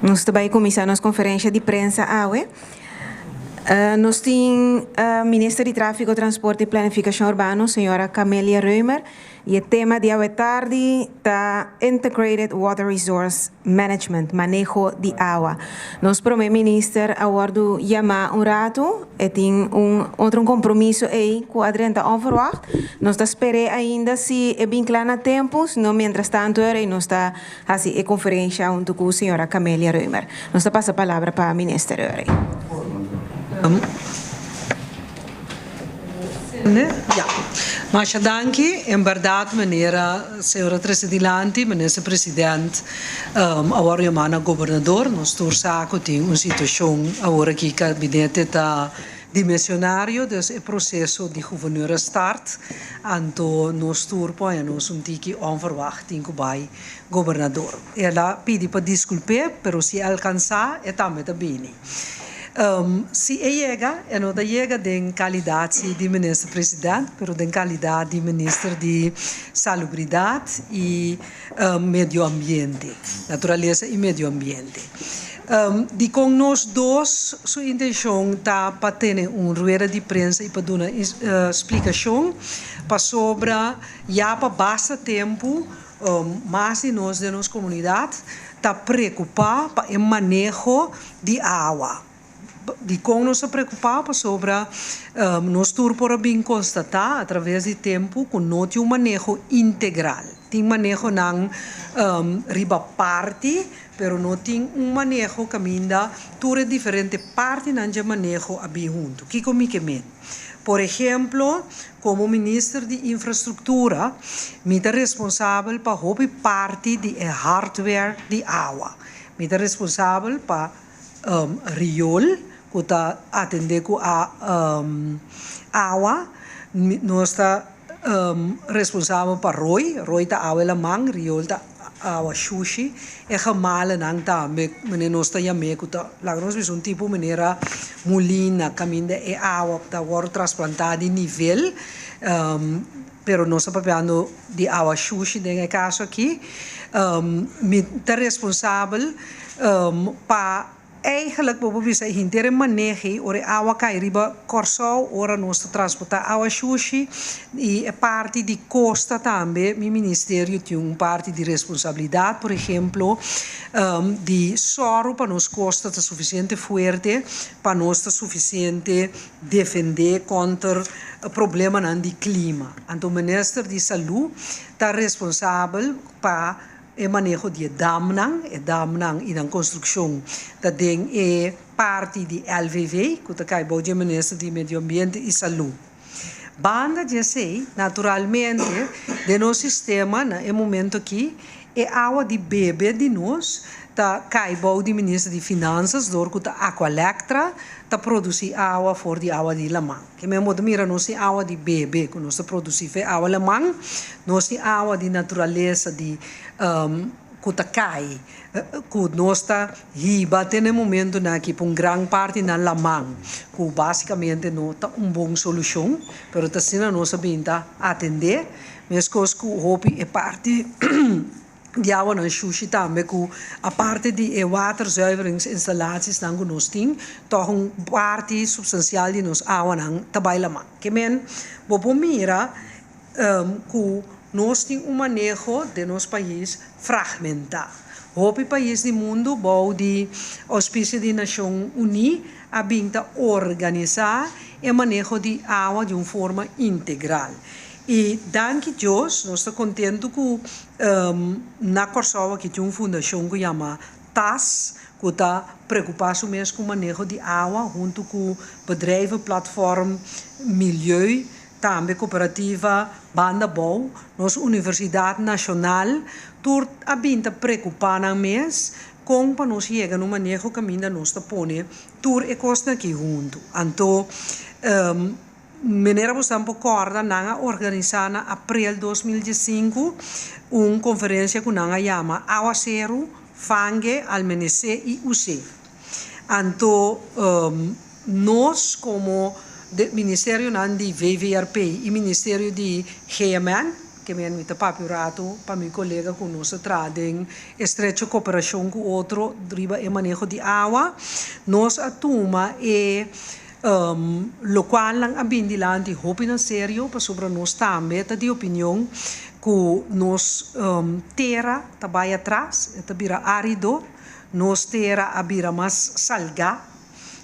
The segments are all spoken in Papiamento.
Nos ta bai kuminsá nos konferensha di prensa awe. Nos tin Minister di Tráfiko, Transporte i Planifikashon Urbano, señora Camelia Römer, i e tema di awe tardi ta Integrated Water Resource Management, maneho di awa. Nos Prome Minister a wòrdu yamá un ratu, e tin un otro un kompromiso ei ku a drenta onverwacht. Nos ta sper'é ainda si e bin kla na tempu, si no mientras tantu ei nos ta hasi e konferensha huntu ku señora Camelia Römer. Nos ta pasa palabra pa Minister Römer. Ja. Masha danki. En berdad manera señor a trece dilanti, Minister President a wòrdu yamá na Gobernador. Nos tur sa ku tin un situashon awor aki kabinete ta dimensionario, dus e proseso di guverneur a start. Anto nos tur por haña nos un tiki onverwacht tin ku bai Gobernador. El a pidi pa diskulp'é, pero si e alkansá e tambe ta bini. Si e yega, e no ta yega den kalidat si di minister president, pero den kalidat di minister di Salubridat i Medio Ambiente, Naturalesa i Medio Ambiente. Dikon nos dos su intenshon ta pa tene un rueda di prensa i pa duna splikashon? Pasobra ya pa basta tempu Mas di nos den nos komunidat ta preokupá pa e maneho di awa. Dikon nos ta preokupá? Pasobra nos tur por a bin konstatá atraves di tempu ku no tin un maneho integral. Tin manehonan riba parti, pero no tin un maneho kaminda tur e diferente partinan dje maneho a bin huntu. Kiko mi ke men? Por ehemplo, komo Minister di Infrastruktura, mi ta responsabel pa hopi parti di e hardware di awa. Mi ta responsabel pa riool ku ta atendé ku awa. Nos ta responsabel pa rooi, rooi ta awa e laman, riool ta awa shushi. E gemalenan tambe, manera nos ta yam'é, ku ta laga nos bisa un tipo manera mulina kaminda e awa ta wòrdu trasplantá di nivel, pero nos ta papiando di awa shushi den e kaso aki. Mi ta responsabel pa. Eigenlijk bo por bisa e henter e maneho ora e awa kai riba Kòrsou, ora nos ta transportá awa shushi i e parti di kosta tambe mi ministerio tin un parti di responsabilidat, por ehemplo di sòru pa nos kosta ta sufisiente fuerte pa nos ta sufisiente defendé kontra problemanan di klima. Anto minister di Salú ta responsabel pa E maneho di e damnan, e damnan i nan konstrukshon ta den e parti di LVV ku ta kai bou di e Minister di Medio Ambiente i Salú. Banda di esei, naturalmente, den nos sistema na e momento aki e awa di bebe di nos ta kai bou di Minister di Finansas dor ku ta Aqualectra ta produsí awa for di awa di laman. Ke men bo ta mira nos tin awa di bebe ku nos ta produsí fe awa laman, nos tin awa di naturalesa di ku ta kai ku nos ta hiba te na e momentunan aki pa un gran parti na laman ku basikamente no ta un bon solushon pero ta asina nos a bin ta atendé meskos ku hopi e parti Di awanan shushi tambe ku aparte di e waterzuiveringsinstallatiesnan ku nos tin, tòg un parti supstansial di nos awanan ta bai laman. Ke men bo por mira ku nos tin un maneho den nos pais fragmentá. Hopi pais di mundu bou di ouspisio di Nashon Uní a bin ta organisá e maneho di awa di un forma integral. I danki Dios nos ta kontentu ku na Kòrsou aki tin un fundashon ku yama tas ku ta preokupá su mes ku maneho di awa huntu ku Bedrijvenplatform Milieu, tambe Kooperativa Banda Bou, nos Universidat Nashonal tur a bin ta preokupá nan mes kon pa nos yega na un maneho kaminda nos ta pone tur e kosnan aki huntu. Anto Manera bo esnan por kòrda, nan a organisá na aprel 2015 un konferensia ku nan a yama Awaseru, Fangue, Almenesé i Usé. Anto nos komo de ministerionan di VVRP i ministerio di GMN, Ke men mi ta papia un ratu pa mi kolega ku nos ta traha den estrecho koperashon ku otro riba e maneho di awa. Nos a tuma e lokualnan a bin dilanti hopi na serio pasobra nos tambe ta di opinion ku nos tera ta bai atras, e ta bira árido, nos tera a bira mas salgá.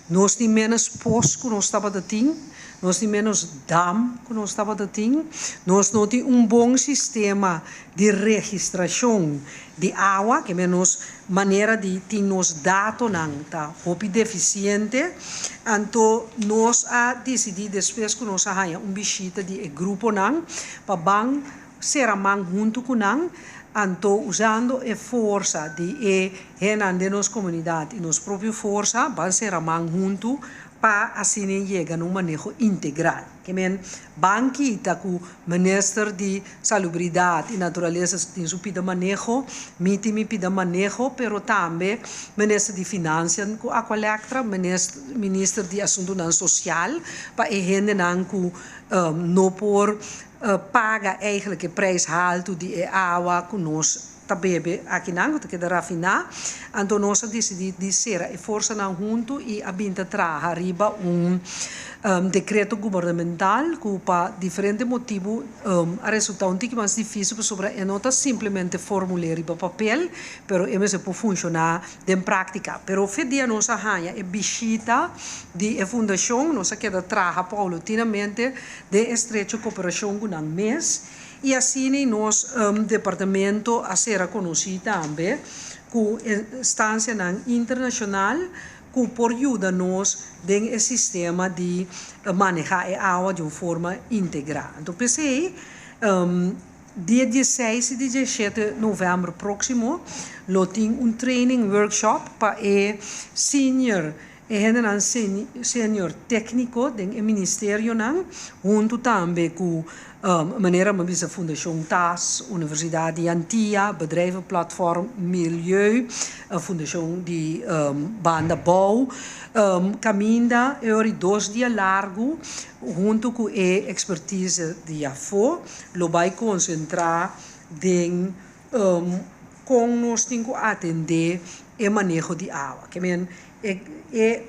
Nos tin ménos pos ku nos tabata tin, nos tin ménos dam ku nos tabata tin, nos no tin un bon sistema di registrashon di awa, ke men nos manera di tin nos datonan ta hopi defisiente. Anto nos a disidí despues ku nos a haña un bishita di e gruponan pa ban sera man huntu ku nan, anto usando e forsa di e hendenan den nos komunidat i nos propio forsa, ban sera man huntu pa asina yega na un maneho integral. Ke men ban kita ku minister di Salubridat i Naturalesa tin su pida maneho, mi tin mi pida maneho, pero tambe minister di Finansia ku Aqualectra, minister di Asuntunan Sosial pa e hendenan ku no por paga eigenlijk e prijs haltu di e awa ku nos ta bebe akinan, ku ta keda rafiná. Anto nos a disidí di sera e forsanan huntu i a bin ta traha riba un dekreto gubernamental ku pa diferente motibu a resultá un tiki mas difísil pasobra e no ta simplemente formul'é riba papel, pero e mester por funshoná den práktika. Pero fe dia nos a haña e bishita di e fundashon, nos a keda traha paulatinamente den estrecho koperashon ku nan mes i asina nos departamento a sera konosí tambe ku instansianan internashonal ku por yuda nos den e sistema di manehá e awa di un forma integrá. Anto p'esei dia dieseis i di diesshete novèmber próksimo lo tin un training workshop pa e senior E hendenan senior tékniko den e ministerionan, huntu tambe ku manera mi a bisa Fundashon tas, Universidat di Antia, Bedrijvenplatform Milieu, Fundashon di Banda Bou, kaminda e ora di dos dia largu huntu ku e ekspertise di afó lo bai konsentrá den kon nos tin ku atendé e maneho di awa. Ke men e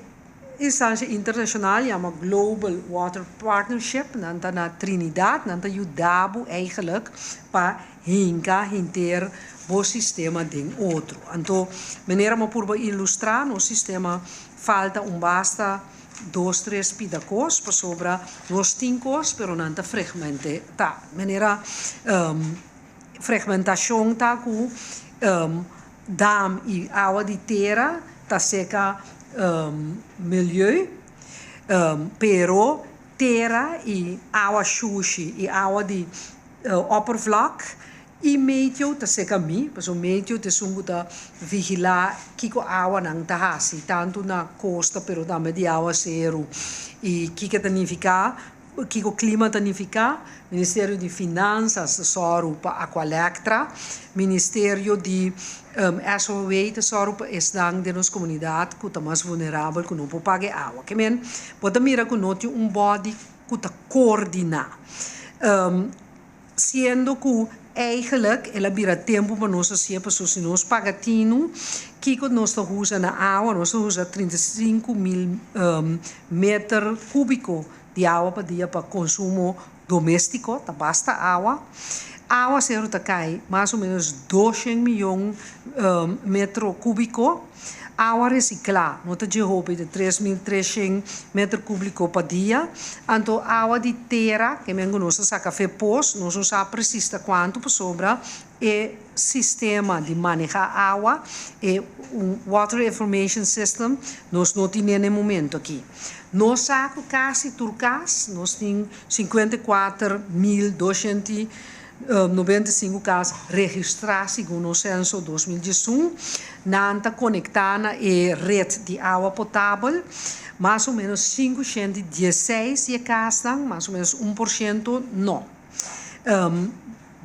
instansha internashonal yama Global Water Partnership, nan ta na Trinidad, nan ta yuda bo eigenlijk pa hinka henter bo sistema den otro. Anto manera mi a purba ilustrá, nos sistema falta un basta dos tres pida kos pasobra nos tin kos pero nan ta fragmentá. Manera Fragmentacion ta cu dam y awa di tera ta seca milieu, pero tera y awa shushi y awa di oppervlak y meteo ta seca mi, pasobra meteo ta esun cu ta vigila kico awanan ta haci, tanto na costa pero tambe di awa seru y kico ta nifica. Kiko klima ta nifiká? Ministerio di Finansas ta sòru pa Aqualectra, Ministerio di SOW ta sòru pa esnan den nos komunidat ku ta mas vulnerabel ku no por paga e awa. Ke men bo ta mira ku no tin un bòdi ku ta koordiná. Siendo ku eigenlijk el a bira tempu pa nos hasié pasobra si nos paga tinu kiko nos ta usa na awa, nos ta usa 35.000 meter kúbiko di awa pa dia pa konsumo doméstiko, ta basta awa. Awaseru ta kai mas o ménos doshen miyon metro kúbiko. Awa resiklá no ta dje hopi, ta 3300 meter kúbliko pa dia. Anto awa di tera, ke men ku nos ta saka fe pos, nos no sa presis ta kuantu pasobra e sistema di manehá awa, e Water Information System, nos no tin'é na e momento aki. Nos sa ku kasi tur kas, nos tin 54.295 kas registrá segun nos senso 2011. Nan ta konektá na e ret di awa potabel. Mas o ménos 516 di e kasnan, mas o ménos 1%, no.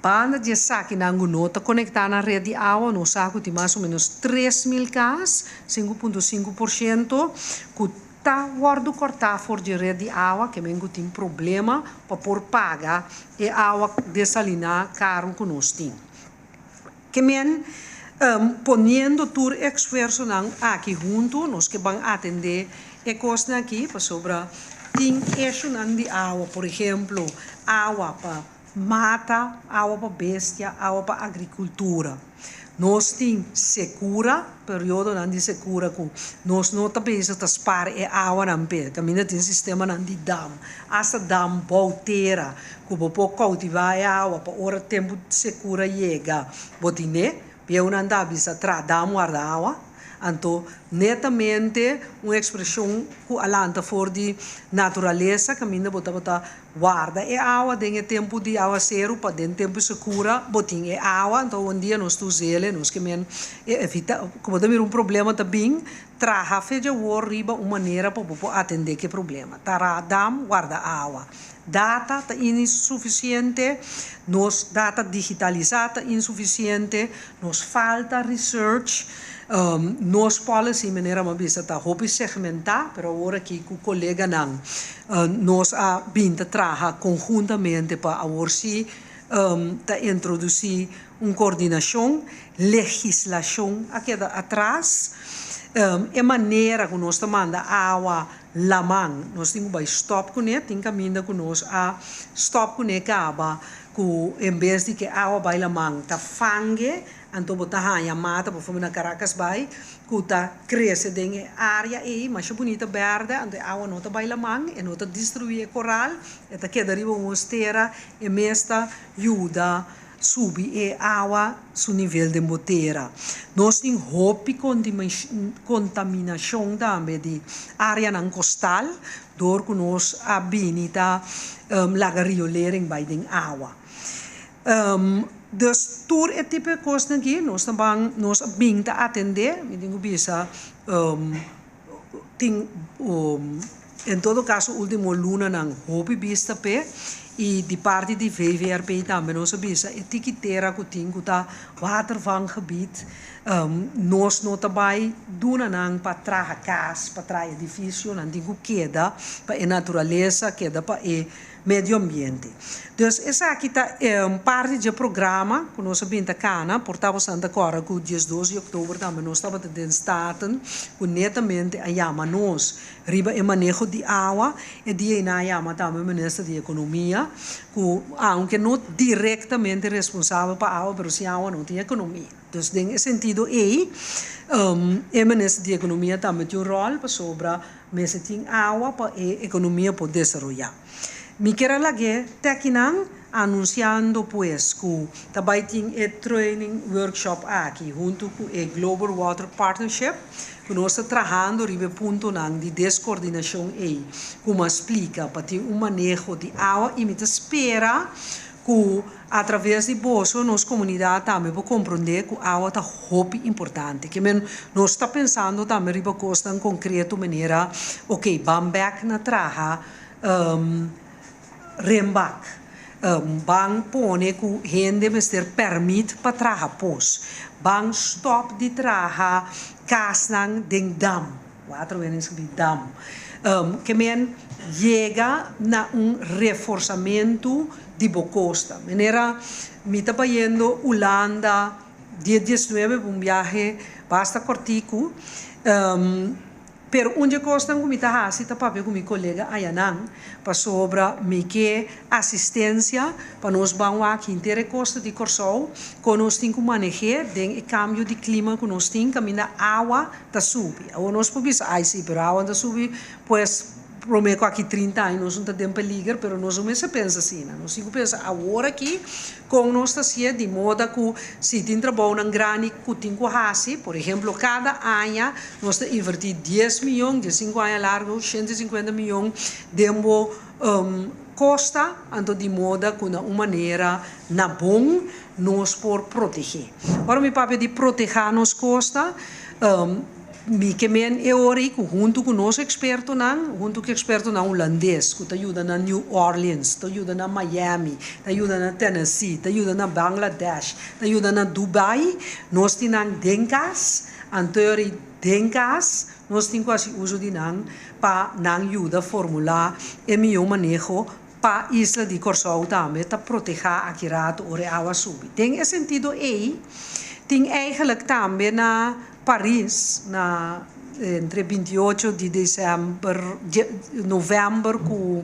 Banda di esakinan ku no ta konektá na ret di awa, nos sa ku tin mas o ménos 3000 kas, 5.5%, ku. Ta wòrdu kòrtá for di ret di awa ke men ku tin problema pa por paga e awa desaliná karu ku nos tin. Ke men poniendo tur e esfuersonan aki huntu nos ke ban atendé e kosnan aki pasobra tin eshunan di awa, por ehemplo awa pa mata, awa pa bestia, awa pa agrikultura. Nos tin sekura, periodonan di sekura ku nos no ta bezig ta spar e awanan p'e. Kaminda tin sistemanan di dam, asta dam bou tera ku bo por koutivá e awa pa ora tempu sekura yega bo tin'é. Bieunan ta bisa tra dam warda awa. Anto netamente un ekspreshon ku a lanta for di naturalesa kaminda bo tabata Warda e awa den e tempu di awaseru pa den tempu sekura bo tin e awa. Anto awendia nos ta us'el, nos ke men evita ku bo ta mira un problema ta bin, traha fe djawor riba un manera pa bo por atende ku e problema. Tara dam warda awa. Data ta insuficiente, nos data digitalisá ta insuficiente, nos falta research. Nos policy manera mi a bisa ta hopi segmentá, pero awor aki ku koleganan nos a bin ta traha konhuntamente pa awor si ta introdusí un kordinashon. Legislashon a keda atras. E manera ku nos ta manda awa laman nos tin ku bai stòp kuné, tin kaminda ku nos a stòp kuné kaba ku en bes di ke awa bai laman ta fange. Anto bo ta haña mata, por forma na Caracas Bay, ku ta krese den e área ei, masha bunita bèrdè, anto e awa no ta bai laman, e no ta destruí e koral, e ta keda riba un ostera, e mes ta yuda subi e awa su nivel den bo tera. Nos tin hopi kontaminashon tambe di áreanan kostal, dor ku nos a bini ta laga riolering bai den awa. Dus tur e tipo e kosnan aki nos ta ban nos a bin ta atendé, mi tin ku bisa tin en todo kaso ultimo lunanan hopi bista p'e i di parti di VVRP tambe nos a bisa e tiki tera ku tin ku ta watervanggebied nos no ta bai duna nan pa traha kas pa traha edifisio nan tin ku keda pa e naturalesa keda pa e medio ambiente. Dus esaki ta parti dje programa ku nos a bin ta kana. Por ta bosan ta kòrda ku diesdos di òktober tambe nos tabata den Staten ku netamente a yama nos riba e maneho di awa. E dia ei nan a yama tambe minister di ekonomia ku aunke no direktamente responsabel pa awa pero sin awa no tin ekonomia. Dus den e sentido ei e minister di ekonomia tambe tin un ròl pasobra mester tin awa pa e ekonomia por desaroyá. Mi kier a lag'é te akinan anunsiando pues ku ta bai tin e training workshop aki huntu ku e Global Water Partnership ku nos ta trahando riba e puntonan di deskordinashon ei ku mi a splika pa tin un maneho di awa i mi ta spera ku atraves di boso nos komunidat tambe por komprondé ku awa ta hopi importante. Ke men nos ta pensando tambe riba kosnan konkreto manera oke ban bèk na traha renbak, ban pone ku hende mester pèrmit pa traha pos, ban stòp di traha kasnan den dam, waterwinningsgebied dam. Ke men yega na un reforsamentu di bo kosta. Manera mi ta bayendo Ulanda dia diesnuebe pa un biahe basta kòrtiku. Pero un dje kosnan ku mi ta hasi ta papia ku mi kolega ayanan pasobra mi ke asistensia pa nos ban wak henter e kosta di Kòrsou kon nos tin ku maneh'é den e kambio di klima ku nos tin kaminda awa ta subi. Awor nos por bisa ai si pero awa ta subi pues promé ku aki trinta aña nos no ta den peliger pero nos no mester pensa asina nos tin ku pensa awor aki Kon nos ta sié di moda ku si tin trabounan grandi ku tin ku hasi, por ehemplo kada aña nos ta invertí dies miyon, diesinku aña largu 150 miyon den bo kosta, anto di moda ku na un manera na bon nos por protegé. Ora mi papia di protehá nos kosta, Mi ke men e ora ei ku huntu ku nos ekspertonan, huntu ku ekspertonan hulandes ku ta yuda na New Orleans, ta yuda na Miami, ta yuda na Tennessee, ta yuda na Bangladesh, ta yuda na Dubai, nos tin nan den kas. Anto den kas nos tin ku hasi uso di nan pa nan yuda formulá e mihó maneho pa isla di Kòrsou tambe ta protehá aki ratu ora e awa subi. Den e sentido ei tin eigenlijk tambe na Paris na entre 28 di desèmber, novèmber ku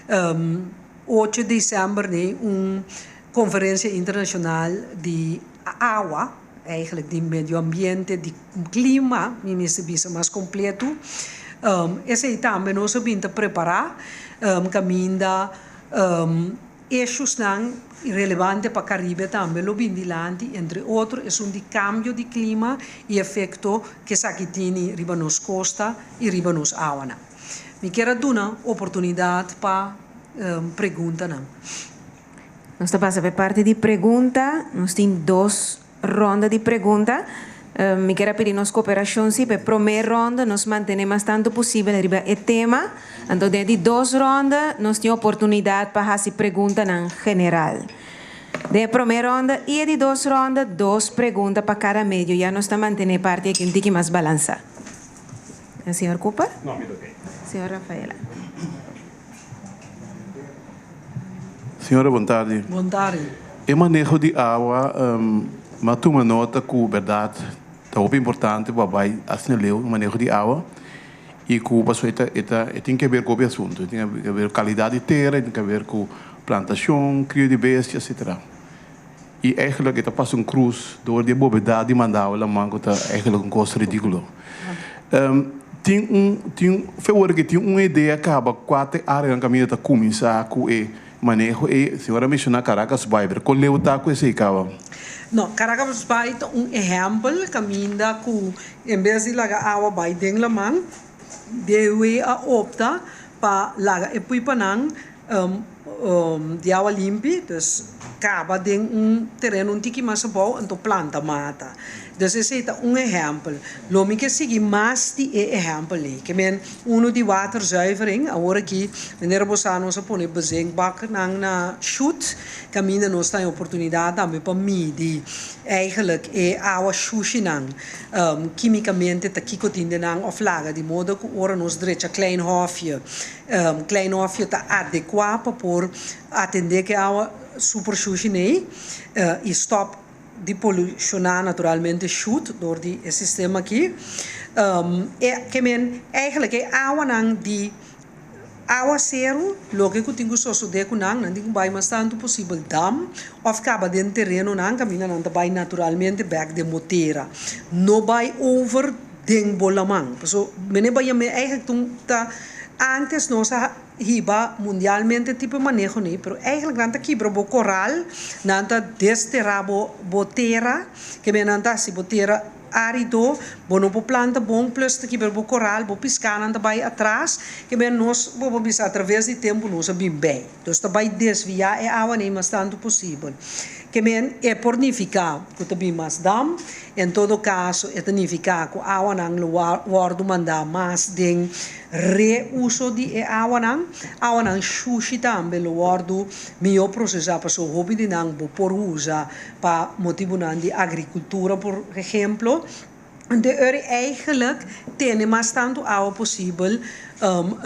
8 desèmber nei un konferensia internashonal di awa, eigenlijk di medio ambiente, di klima, mi mester bisa mas kompleto. Esei tambe nos a bin ta prepará kaminda issuesnan relevante pa Karibe tambe lo bin dilanti, entre otro esun di kambio di klima i efekto ku esaki tini riba nos kosta i riba nos awanan. Mi kier a duna oportunidat pa preguntanan. Nos ta pasa pa e parti di pregunta. Nos tin dos ronda di pregunta. Mi kier a pidi nos koperashon si pa e promé ronda nos mantené mas tantu posibel riba e tema. Anto den di dos ronda nos tin oportunidat pa hasi preguntanan general. Den e promé ronda i e di dos ronda dos pregunta pa kada medio. Ya nos ta mantené e parti aki un tiki mas balansá. Señor Cooper? No, mi ta ok. Señor Rafaela. Señora, bon tardi. Bon tardi. E maneho di awa, m'a tuma nota ku bèrdat ta hopi importante pa bai asina leu e maneho di awa i ku pasobra e ta e ta e tin ke ber ku hopi asuntu, e tin ke ber ku kalidat di tera, e tin ke ber ku plantashon, krio di bestia, etsetera. I eigenlijk e ta pasa un krus dor di e bobedat di manda awa laman ku ta eigenlijk un kos ridikulo. Tin un tin fe ora ke tin un idea kaba kua ta e areanan kaminda ta kuminsá ku e maneho ei. Señor a menshoná Caracas Bay, pero kon leu ta ku esei kaba? No, Caracas Bay ta un ehèmpel kaminda ku en bes di laga awa bai den laman, DUE a opta pa laga e puipanan di awa limpi, dus kaba den un tereno un tiki mas abou anto planta mata. Dus esei ta un ehèmpel. Lo mi ke sigui mas di e ehèmpel ei. Ke men unu di waterzuivering, awor aki manera bo sa nos a pone bezinkbaknan na Shut, kaminda nos ta e oportunidat tambe pa midi eigenlijk e awa shushinan kimikamente ta kiko tin den nan òf laga di moda ku ora nos drecha Klein Hofje, Klein Hofje ta adekuá pa por atendé ku e awa super shushi nei i stòp di polushoná naturalmente Shut dor di e sistema aki. E ke men eigenlijk e awanan di awaseru loke ku tin ku sosodé ku nan, nan tin ku bai mas tantu posibel dam òf kaba den terenonan kaminda nan ta bai naturalmente bèk den bo tera. No bai over den bo laman. Paso mene bai yam'é eigenlijk ta ta antes nos a hiba mundialmente tipo e maneho nei, pero eigenlijk nan ta kibra bo koral, nan ta desterá bo bo tera, ke men nan ta hasi bo tera árido, bo no por planta bon, plus ta kibra bo koral, bo piskanan ta bai atras, ke men nos bo por bisa atraves di tempu nos a bin bei. Nos ta bai desviá e awa nei mas tantu posibel. Ke men e por nifiká ku ta bin mas dam, en todo kaso e ta nifiká ku awanan lo wòrdu mandá mas den reuso di e awanan. Awanan shushi tambe lo wòrdu mihó prosesá pasobra hopi di nan bo por usa pa motibunan di agrikultura por ehemplo. De eur eigenlijk tene mas tantu awa posibel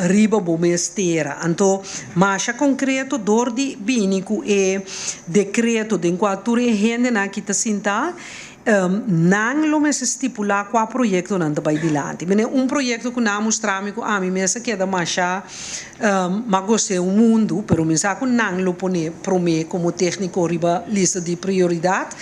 riba bo mes tera. Anto masha konkreto dor di bini ku e dekreto den kua tur e hendenan aki ta sinta, nan lo mester stipulá kua proyektonan ta bai dilanti. Mene un proyekto ku nan a mustra mi ku ami mes a keda masha m'a gos'é un mundu, pero mi sa ku nan lo pone promé komo tékniko riba lista di prioridat.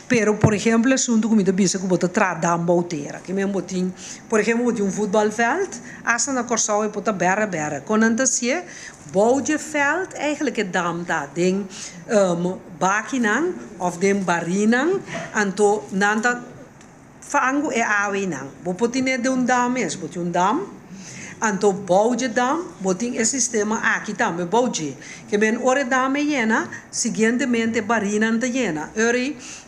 Pero por ehempel asuntu ku mi ta bisa ku bo ta traha dam bou tera. Ke men bo tin, por ehempel bo tin un voetbalveld, asta na Kòrsou e por ta bèrè bèrè. Kon nan ta hasié? Bou dje vèlt eigenlijk e dam ta den bakinan òf den barinan, anto nan ta Fangu e awinan. Bo por tine den un dam mes. Bo tin un dam, anto bou dje dam bo tin e sistema aki tambe bou dje. Ke men ora e dam e yena, siguientemente e barinan ta yena. Ora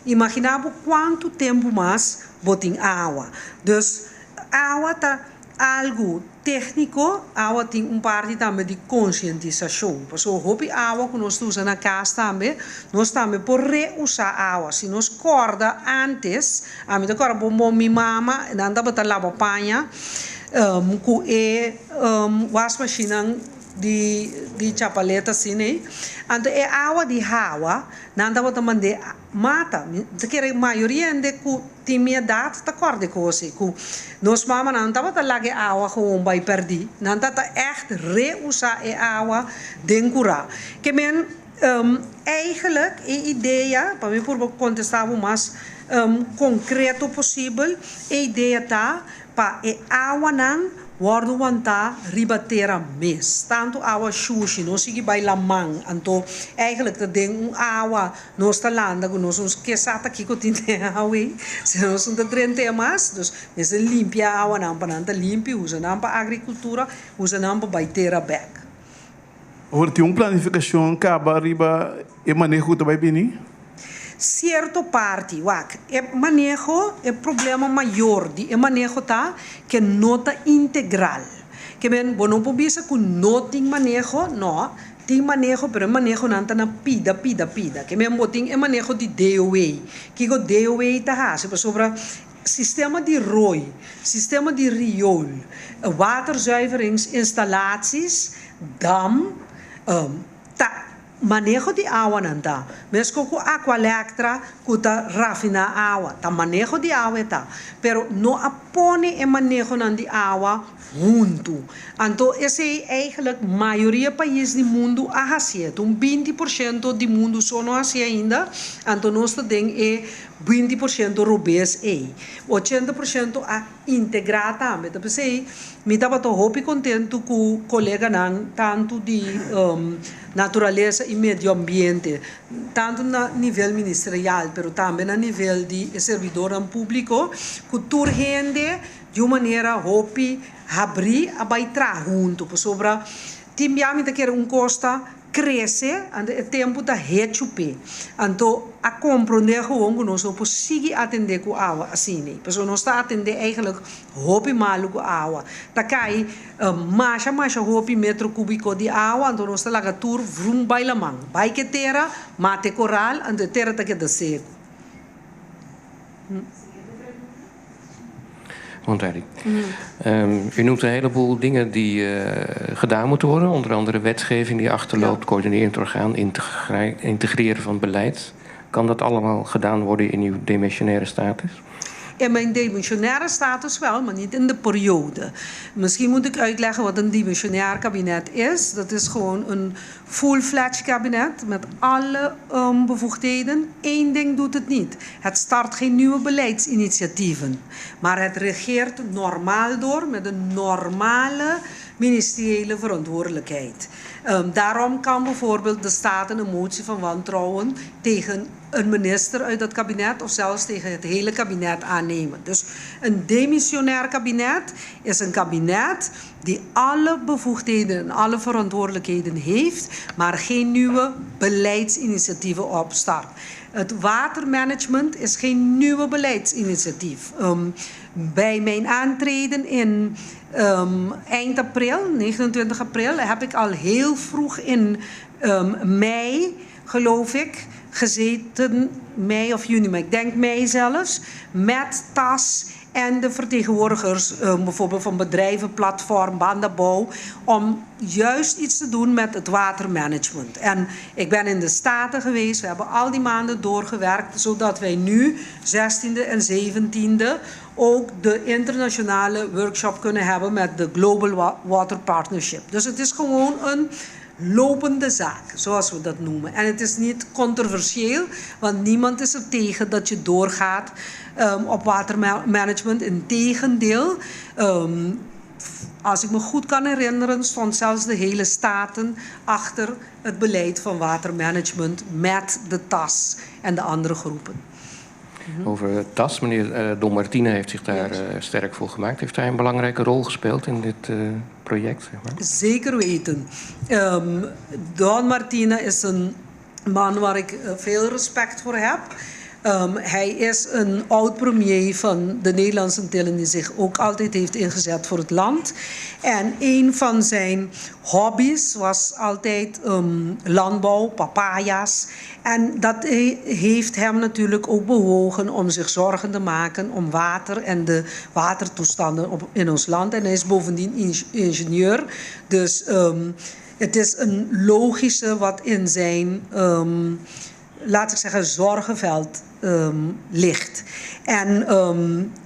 imagina bo kuantu tempu mas bo tin awa. Dus awa ta. Algu tékniko, awa tin un parti tambe di konsientisashon. Pasobra hopi awa ku nos ta usa na kas tambe, nos tambe por reusá awa. Si nos kòrda ántes, ami ta kòrda bon bon mi mama, nan tabata laba paña ku e wasmashinnan di di chapaleta asina ei. Anto e awa di hawa nan tabata mand'é mata. Mi ta kere mayoria hende ku Tin mi edat ta kòrda e kos ei ku nos mamanan no tabata laga e awa gewoon bai pèrdí, nan tabata ègt reusá e awa den kurá. Ke men eigenlijk e idea, pa mi purba kontestá bo mas konkreto posibel, e idea ta pa e awanan Wòrdu wantá riba tera mes. Tantu awa shushi no sigui bai laman, anto eigenlijk ta den un awa nos ta landa ku nos no ke sa ta kiko tin den awa ei, si nos no ta drent'é mas. Dus mester limpia awanan pa nan ta limpi, usa nan pa agrikultura, usa nan pa bai tera bèk. Awor tin un planifikashon kaba riba e maneho ku ta bai bini? Sierto parti, wak, e maneho, e problema mayor di e maneho ta ke no ta integral. Ke men, bo no por bisa ku no tin maneho, no, tin maneho pero e manehonan ta na pida, pida, pida. Ke men, bo tin e maneho di DOW. Kiko DOW ta hasi? Pasobra sistema di rooi, sistema di riool, waterzuiveringsinstallaties, dam, ta maneho di awanan ta. Meskos ku Aqualectra ku ta rafiná awa, ta maneho di awa e ta. Pero no a pone e manehonan di awa huntu. Anto esei eigenlijk mayoria pais di mundu a hasié. Ta un 20% di mundu so no hasié ainda, anto nos ta den e 20% robes ei. 80% a integrá tambe. Ta p'esei mi tabata hopi kontentu ku koleganan tantu di naturalesa i medio ambiente, tantu na nivel ministerial pero tambe na nivel di e servidornan públiko, ku tur hende di un manera hopi habrí a bai traha huntu pasobra tin bia mi ta kere un kos ta krese, anto e tempu ta hechu p'e. Anto a komprondé gewoon ku nos no por sigui atendé ku awa asina. Pasobra nos ta atendé eigenlijk hopi malu ku awa. Ta kai masha masha hopi metro kúbiko di awa, anto nos ta laga tur vrum bai laman. Bai ku e tera, mata e koral, anto e tera ta keda seku. Want u noemt een heleboel dingen die gedaan moeten worden. Onder andere wetgeving die achterloopt, coördinerend orgaan, integreren van beleid. Kan dat allemaal gedaan worden in uw demissionaire status? In mijn demissionaire status wel, maar niet in de periode. Misschien moet ik uitleggen wat een demissionair kabinet is. Dat is gewoon een full-fledged kabinet met alle bevoegdheden. Eén ding doet het niet. Het start geen nieuwe beleidsinitiatieven. Maar het regeert normaal door met een normale ministeriële verantwoordelijkheid. Daarom kan bijvoorbeeld de Staten een motie van wantrouwen tegen een minister uit dat kabinet of zelfs tegen het hele kabinet aannemen. Dus een demissionair kabinet is een kabinet die alle bevoegdheden en alle verantwoordelijkheden heeft, maar geen nieuwe beleidsinitiatieven opstart. Het watermanagement is geen nieuwe beleidsinitiatief. Bij mijn aantreden in eind april, 29 april, heb ik al heel vroeg in mei, geloof ik, gezeten, mei of juni, maar ik denk mei zelfs, met TAS en de vertegenwoordigers bijvoorbeeld van bedrijvenplatform, Bandabouw, om juist iets te doen met het watermanagement. En ik ben in de Staten geweest, we hebben al die maanden doorgewerkt, zodat wij nu, 16e en 17e, ook de internationale workshop kunnen hebben met de Global Water Partnership. Dus het is gewoon een lopende zaak, zoals we dat noemen. En het is niet controversieel, want niemand is er tegen dat je doorgaat op watermanagement. Integendeel, als ik me goed kan herinneren, stond zelfs de hele Staten achter het beleid van watermanagement met de TAS en de andere groepen. Over TAS, meneer Don Martina heeft zich daar sterk voor gemaakt. Heeft hij een belangrijke rol gespeeld in dit project? Zeg maar? Zeker weten. Don Martina is een man waar ik veel respect voor heb. Hij is een oud-premier van de Nederlandse Antillen die zich ook altijd heeft ingezet voor het land. En een van zijn hobby's was altijd landbouw, papaya's. En dat heeft hem natuurlijk ook bewogen om zich zorgen te maken om water en de watertoestanden in ons land. En hij is bovendien ingenieur. Dus het is een logische wat in zijn, laat ik zeggen, zorgenveld ligt. En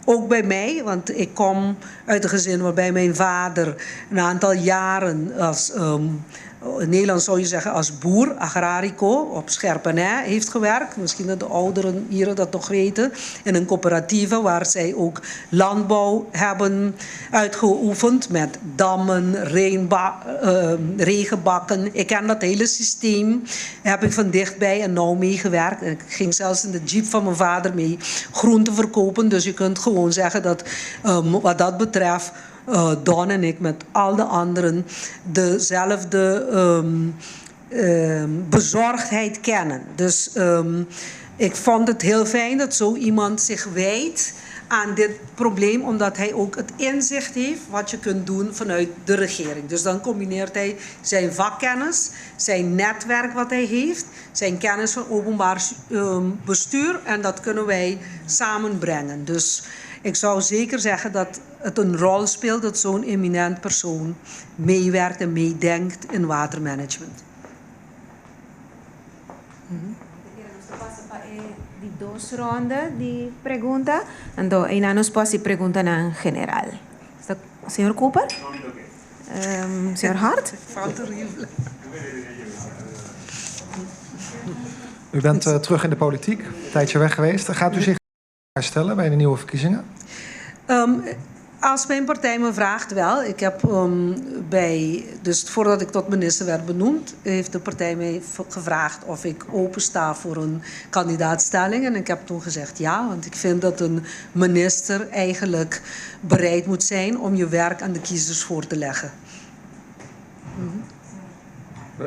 ook bij mij, want ik kom uit een gezin waarbij mijn vader een aantal jaren als, in Nederland zou je zeggen als boer, agrarico, op Scherpenij heeft gewerkt. Misschien dat de ouderen hier dat nog weten. In een coöperatieve waar zij ook landbouw hebben uitgeoefend met dammen, regenbakken. Ik ken dat hele systeem, heb ik van dichtbij en nauw meegewerkt. En ik ging zelfs in de jeep van mijn vader mee groenten verkopen. Dus je kunt gewoon zeggen dat wat dat betreft Don en ik met al de anderen dezelfde bezorgdheid kennen. Dus ik vond het heel fijn dat zo iemand zich wijdt aan dit probleem, omdat hij ook het inzicht heeft wat je kunt doen vanuit de regering. Dus dan combineert hij zijn vakkennis, zijn netwerk wat hij heeft, zijn kennis van openbaar bestuur en dat kunnen wij samenbrengen. Dus ik zou zeker zeggen dat het een rol speelt dat zo'n eminent persoon meewerkt en meedenkt in watermanagement. Di dos ronda di pregunta, anto einan nos por hasi preguntanan general. Señor Cooper? Señor Hart? U bent terug in de politiek, een tijdje weg geweest. Gaat u zich herstellen bij de nieuwe verkiezingen? Als mijn partij me vraagt wel. Ik heb bij, dus voordat ik tot minister werd benoemd, heeft de partij mij gevraagd of ik opensta voor een kandidaatstelling. En ik heb toen gezegd ja, want ik vind dat een minister eigenlijk bereid moet zijn om je werk aan de kiezers voor te leggen.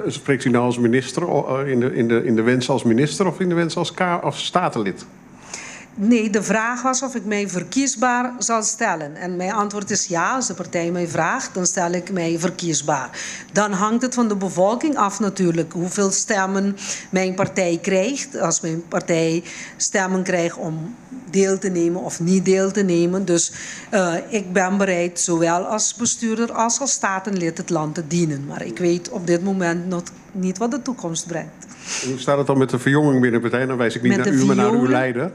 Spreekt u nou als minister, in de wens als minister of in de wens als statenlid? Nee, de vraag was of ik mij verkiesbaar zal stellen. En mijn antwoord is ja, als de partij mij vraagt, dan stel ik mij verkiesbaar. Dan hangt het van de bevolking af natuurlijk, hoeveel stemmen mijn partij krijgt. Als mijn partij stemmen krijgt om deel te nemen of niet deel te nemen. Dus ik ben bereid zowel als bestuurder als als statenlid het land te dienen. Maar ik weet op dit moment nog niet wat de toekomst brengt. Hoe staat het dan met de verjonging binnen de partij? Dan wijs ik niet Met naar de u, maar naar uw verjonging? leider.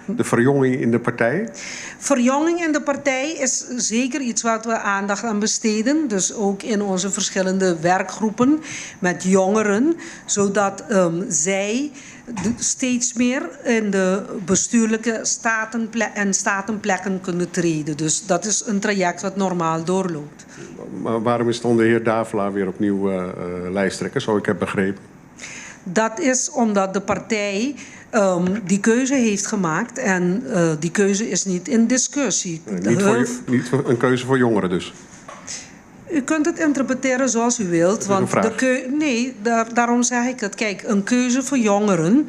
De verjonging in de partij? Verjonging in de partij is zeker iets wat we aandacht aan besteden. Dus ook in onze verschillende werkgroepen met jongeren. Zodat zij steeds meer in de bestuurlijke en statenplekken kunnen treden. Dus dat is een traject wat normaal doorloopt. Maar waarom is dan de heer Davelaar weer opnieuw lijsttrekker, zo ik heb begrepen? Dat is omdat de partij die keuze heeft gemaakt en die keuze is niet in discussie. Nee, niet voor niet voor een keuze voor jongeren dus? U kunt het interpreteren zoals u wilt. Dat is een want vraag. de nee, daarom zeg ik het. Kijk, een keuze voor jongeren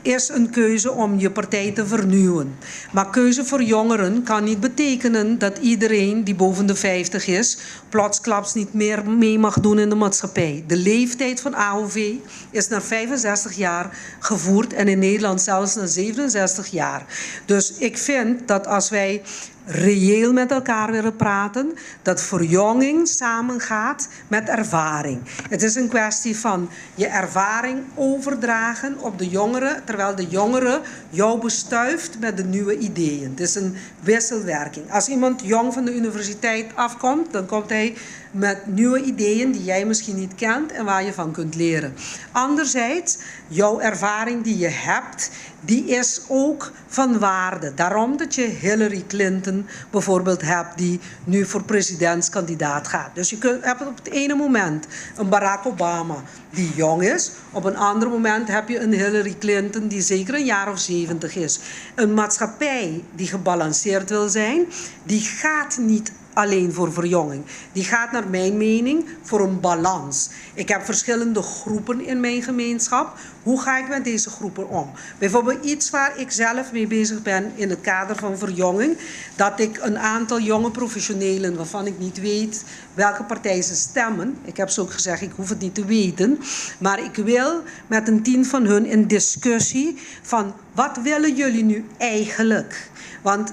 is een keuze om je partij te vernieuwen. Maar keuze voor jongeren kan niet betekenen dat iedereen die boven de 50 is plotsklaps niet meer mee mag doen in de maatschappij. De leeftijd van AOV is naar 65 jaar gevoerd en in Nederland zelfs naar 67 jaar. Dus ik vind dat als wij reëel met elkaar willen praten, dat verjonging samengaat met ervaring. Het is een kwestie van je ervaring overdragen op de jongeren, terwijl de jongeren jou bestuift met de nieuwe ideeën. Het is een wisselwerking. Als iemand jong van de universiteit afkomt, dan komt hij met nieuwe ideeën die jij misschien niet kent en waar je van kunt leren. Anderzijds, jouw ervaring die je hebt, die is ook van waarde. Daarom dat je Hillary Clinton bijvoorbeeld hebt, die nu voor presidentskandidaat gaat. Dus je hebt op het ene moment een Barack Obama die jong is. Op een ander moment heb je een Hillary Clinton die zeker een jaar of 70 is. Een maatschappij die gebalanceerd wil zijn, die gaat niet alleen voor verjonging. Die gaat naar mijn mening voor een balans. Ik heb verschillende groepen in mijn gemeenschap. Hoe ga ik met deze groepen om? Bijvoorbeeld iets waar ik zelf mee bezig ben in het kader van verjonging. Dat ik een aantal jonge professionelen waarvan ik niet weet welke partij ze stemmen. Ik heb ze ook gezegd, ik hoef het niet te weten. Maar ik wil met een team van hun in discussie van wat willen jullie nu eigenlijk? Want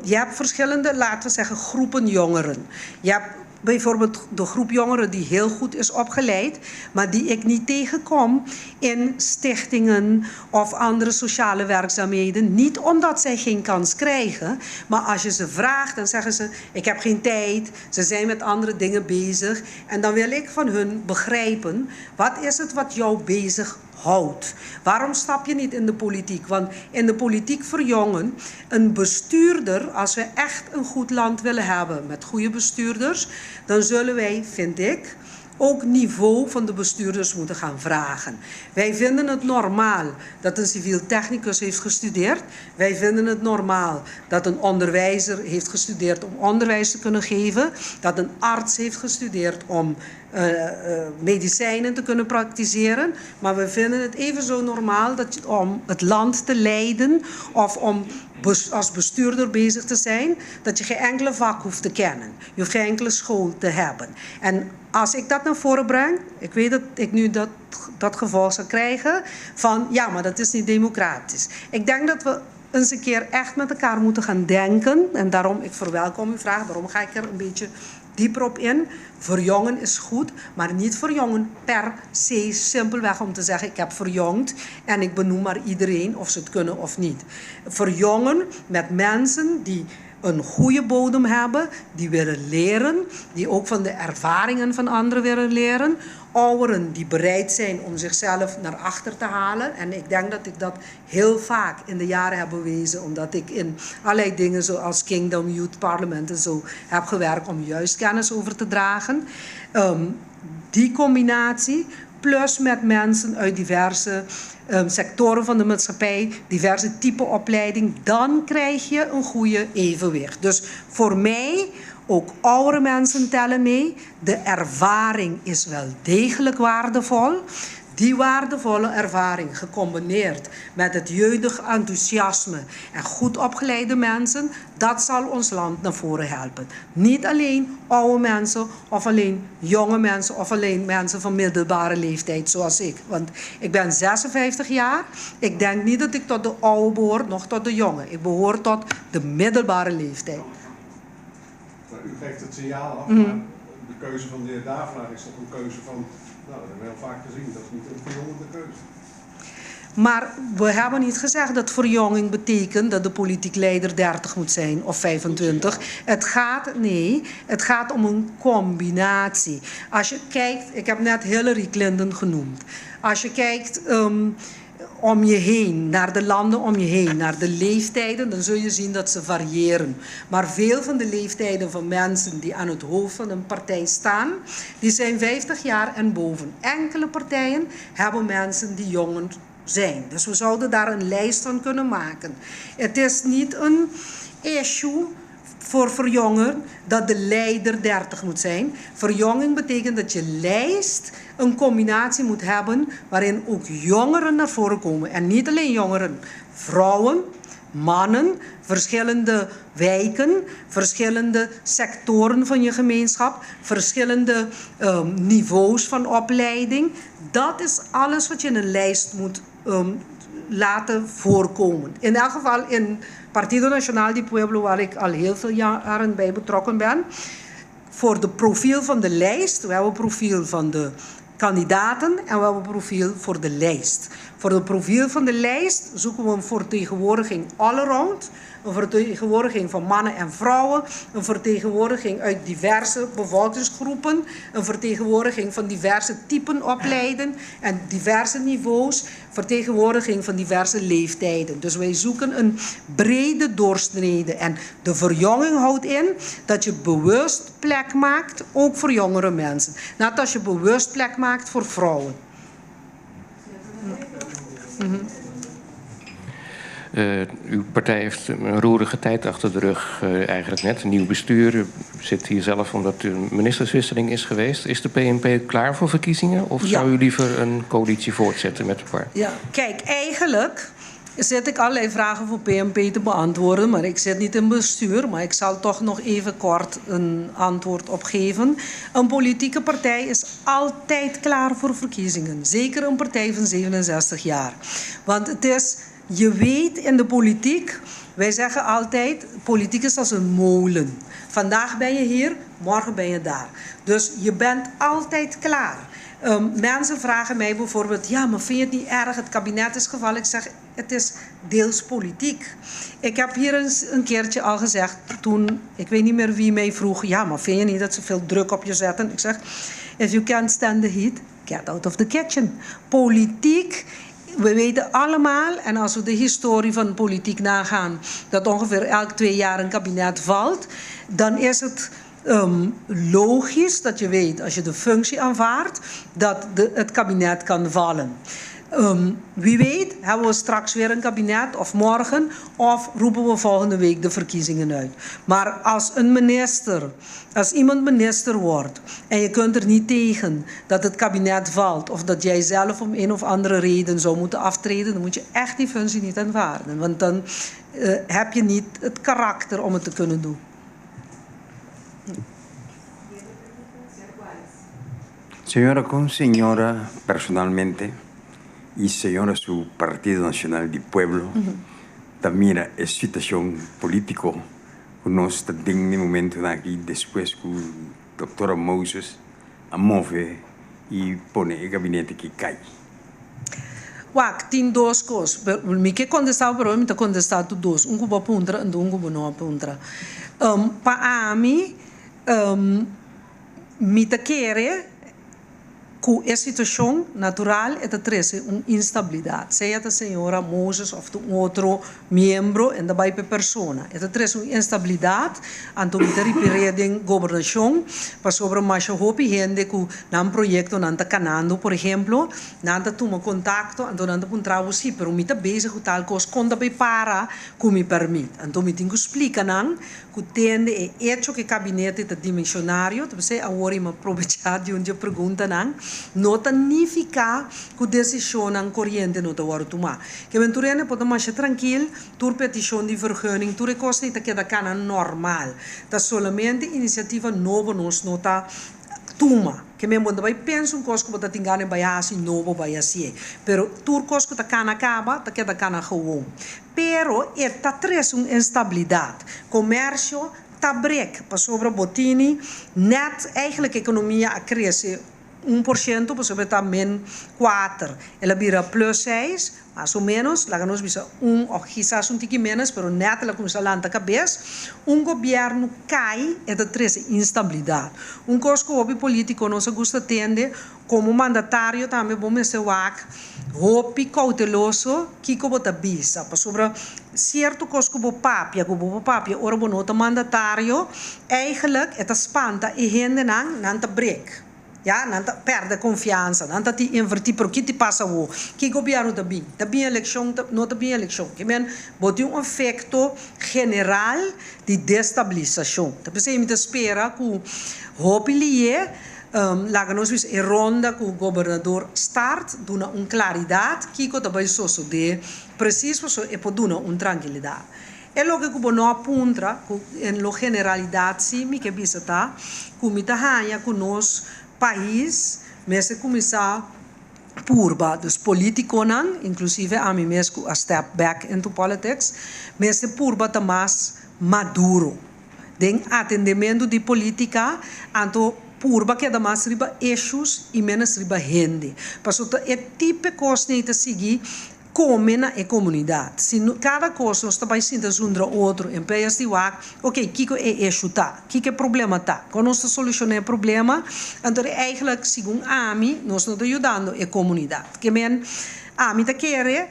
je hebt verschillende, laten we zeggen, groepen jongeren. Je hebt bijvoorbeeld de groep jongeren die heel goed is opgeleid, maar die ik niet tegenkom in stichtingen of andere sociale werkzaamheden. Niet omdat zij geen kans krijgen, maar als je ze vraagt, dan zeggen ze: Ik heb geen tijd, ze zijn met andere dingen bezig. En dan wil ik van hun begrijpen: wat is het wat jou bezig houdt? Waarom stap je niet in de politiek? Want in de politiek verjongen, een bestuurder, als we echt een goed land willen hebben met goede bestuurders, dan zullen wij, vind ik, ook niveau van de bestuurders moeten gaan vragen. Wij vinden het normaal dat een civiel technicus heeft gestudeerd. Wij vinden het normaal dat een onderwijzer heeft gestudeerd om onderwijs te kunnen geven. Dat een arts heeft gestudeerd om medicijnen te kunnen praktiseren. Maar we vinden het even zo normaal dat om het land te leiden of om als bestuurder bezig te zijn, dat je geen enkele vak hoeft te kennen. Je hoeft geen enkele school te hebben. En als ik dat naar voren breng, ik weet dat ik nu dat gevolg zal krijgen van ja, maar dat is niet democratisch. Ik denk dat we eens een keer echt met elkaar moeten gaan denken. En daarom, ik verwelkom uw vraag, daarom ga ik er een beetje dieper op in. Verjongen is goed, maar niet verjongen per se simpelweg om te zeggen ik heb verjongd en ik benoem maar iedereen of ze het kunnen of niet. Verjongen met mensen die een goede bodem hebben, die willen leren, die ook van de ervaringen van anderen willen leren. Ouderen die bereid zijn om zichzelf naar achter te halen. En ik denk dat ik dat heel vaak in de jaren heb bewezen, omdat ik in allerlei dingen zoals Kingdom Youth Parliament en zo heb gewerkt om juist kennis over te dragen. Die combinatie, plus met mensen uit diverse sectoren van de maatschappij, diverse type opleiding, dan krijg je een goede evenwicht. Dus voor mij, ook oudere mensen tellen mee. De ervaring is wel degelijk waardevol. Die waardevolle ervaring gecombineerd met het jeugdig enthousiasme en goed opgeleide mensen, dat zal ons land naar voren helpen. Niet alleen oude mensen of alleen jonge mensen of alleen mensen van middelbare leeftijd zoals ik. Want ik ben 56 jaar. Ik denk niet dat ik tot de oude behoor, nog tot de jonge. Ik behoor tot de middelbare leeftijd. Maar u geeft het signaal af, maar de keuze van de heer Davelaar is toch een keuze van, nou, dat hebben we heel vaak gezien, dat is niet een verjongende keuze. Maar we hebben niet gezegd dat verjonging betekent dat de politiek leider 30 moet zijn of 25. Het gaat, nee, het gaat om een combinatie. Als je kijkt, ik heb net Hillary Clinton genoemd. Als je kijkt om je heen, naar de landen om je heen, naar de leeftijden, dan zul je zien dat ze variëren. Maar veel van de leeftijden van mensen die aan het hoofd van een partij staan, die zijn 50 jaar en boven. Enkele partijen hebben mensen die jonger zijn. Dus we zouden daar een lijst van kunnen maken. Het is niet een issue voor verjongen dat de leider 30 moet zijn. Verjonging betekent dat je lijst een combinatie moet hebben waarin ook jongeren naar voren komen. En niet alleen jongeren, vrouwen, mannen, verschillende wijken, verschillende sectoren van je gemeenschap, verschillende niveaus van opleiding. Dat is alles wat je in een lijst moet laten voorkomen. In elk geval in Partido Nacional di Pueblo, waar ik al heel veel jaren bij betrokken ben. Voor de profiel van de lijst, we hebben een profiel van de kandidaten en we hebben een profiel voor de lijst. Voor het profiel van de lijst zoeken we een vertegenwoordiging all-around. Een vertegenwoordiging van mannen en vrouwen. Een vertegenwoordiging uit diverse bevolkingsgroepen. Een vertegenwoordiging van diverse typen opleiden en diverse niveaus. Vertegenwoordiging van diverse leeftijden. Dus wij zoeken een brede doorsnede. En de verjonging houdt in dat je bewust plek maakt, ook voor jongere mensen. Net als je bewust plek maakt voor vrouwen. Uw partij heeft een roerige tijd achter de rug, eigenlijk net. Een nieuw bestuur. U zit hier zelf omdat er een ministerswisseling is geweest. Is de PNP klaar voor verkiezingen? Of zou u liever een coalitie voortzetten met de par? Ja, kijk, eigenlijk zit ik allerlei vragen voor PNP te beantwoorden, maar ik zit niet in bestuur, maar ik zal toch nog even kort een antwoord op geven. Een politieke partij is altijd klaar voor verkiezingen, zeker een partij van 67 jaar. Want het is, je weet in de politiek, wij zeggen altijd, politiek is als een molen. Vandaag ben je hier, morgen ben je daar. Dus je bent altijd klaar. Mensen vragen mij bijvoorbeeld, ja, maar vind je het niet erg, het kabinet is gevallen. Ik zeg, het is deels politiek. Ik heb hier eens een keertje al gezegd, toen, ik weet niet meer wie mij vroeg, ja, maar vind je niet dat ze veel druk op je zetten? Ik zeg, if you can't stand the heat, get out of the kitchen. Politiek, we weten allemaal, en als we de historie van politiek nagaan, dat ongeveer elk 2 jaar een kabinet valt, dan is het logisch dat je weet, als je de functie aanvaardt, dat het kabinet kan vallen. Wie weet, hebben we straks weer een kabinet of morgen, of roepen we volgende week de verkiezingen uit. Maar als een minister, als iemand minister wordt en je kunt er niet tegen dat het kabinet valt of dat jij zelf om een of andere reden zou moeten aftreden, dan moet je echt die functie niet aanvaarden. Want dan heb je niet het karakter om het te kunnen doen. Señora kon señora personalmente i señora su Partido Nacional di Pueblo ta mira e situacion politico cu nos ta den n'e momentonan aki despues cu Doctora Moses a move i pone e gabinete aki cay? Wak, tin dos kos. Mi ke kontestá bo, pero mi ta kontestá tur dos. Un ku bo a puntra anto un ku bo no a puntra. Pa ami, mi ta kere ku e situashon natural e ta trese un instabilidat. Sea ta señora Moses òf ta un otro miembro, e ta bai pa e persona. E ta trese un instabilidat, anto mi ta ripir'é den gobernashon, pasobra masha hopi hende ku nan proyektonan ta kanando, por ehemplo, Nan ta tuma kontakto, anto nan ta puntra bo, Sí, pero mi ta bezig ku tal kos, kon ta bay para ku mi pèrmit? Anto mi tin ku splika nan ku tende e echo ku e kabinete ta dimenshonario, ta p'esei awor i mi a probechá di un dje preguntanan, no ta nifiká ku desishonnan koriente no ta wòrdu tumá. Ke men tur hende por ta masha trankil, tur petishon di vergunning, tur e kosnan ta keda kana normal. Ta solamente inisiativa nobo nos no ta Tuma. Ke men bo no ta bai pensa un kos ku bo ta tin gana di bai hasi, no bo bai hasié. Pero tur kos ku ta kana kaba, ta keda kana gewoon. Pero e ta trese un instabilidat. Komersio ta brek, pasobra bo tini nèt eigenlijk ekonomia a krese 1%, pasobra e ta min kuater, el a bira plus seis, Mas o ménos, laga nos bisa un òf kisas un tiki ménos, pero nèt el a kuminsá lanta kabes. Un gobièrnu kai, e ta trese instabilidat. Un kos ku hopi polítiko nos a gusta tende, komo mandatario tambe bo mester wak hopi kouteloso kiko bo ta bisa, pasobra sierto kos ku bo papia, ku bo por papia ora bo no ta mandatario, eigelijk e ta spanta e hendenan, nan ta brek. Ya, nan ta perde konfiansa, nan ta tin invertí, pero ki ti pasa awor? Ki gobièrnu ta bin? Ta bin elekshon, ta no ta bin elekshon? Ke men, bo tin un efekto general di destabilisashon. Ta p'esei mi ta spera ku hopi lié, laga nos bisa e ronda ku gobernador start, duna un klaridat kiko ta bai sosodé presis pasobra e por duna un trankilidat. E loke ku bo no a puntra, ku en lo generalidat si mi ke bisa ta, ku mi ta haña ku nos pais mester kuminsá purba, dus politikonan, inklusive ami mes ku a step back into politics, mester purba ta mas maduro den atendementu di politika, anto purba keda mas riba issues i menos riba hende. Pasobra ta e tipe kosnan ei ta sigui Come na e comunidad. Si no, cada cos nos ta bay sinta zundra otro en playas di wak, ok, kico e issue ta? Kico e problema ta? Con nos ta soluciona e problema? Anto eigenlijk, segun ami, nos no ta yudando e comunidad. Ke men, ami ta kere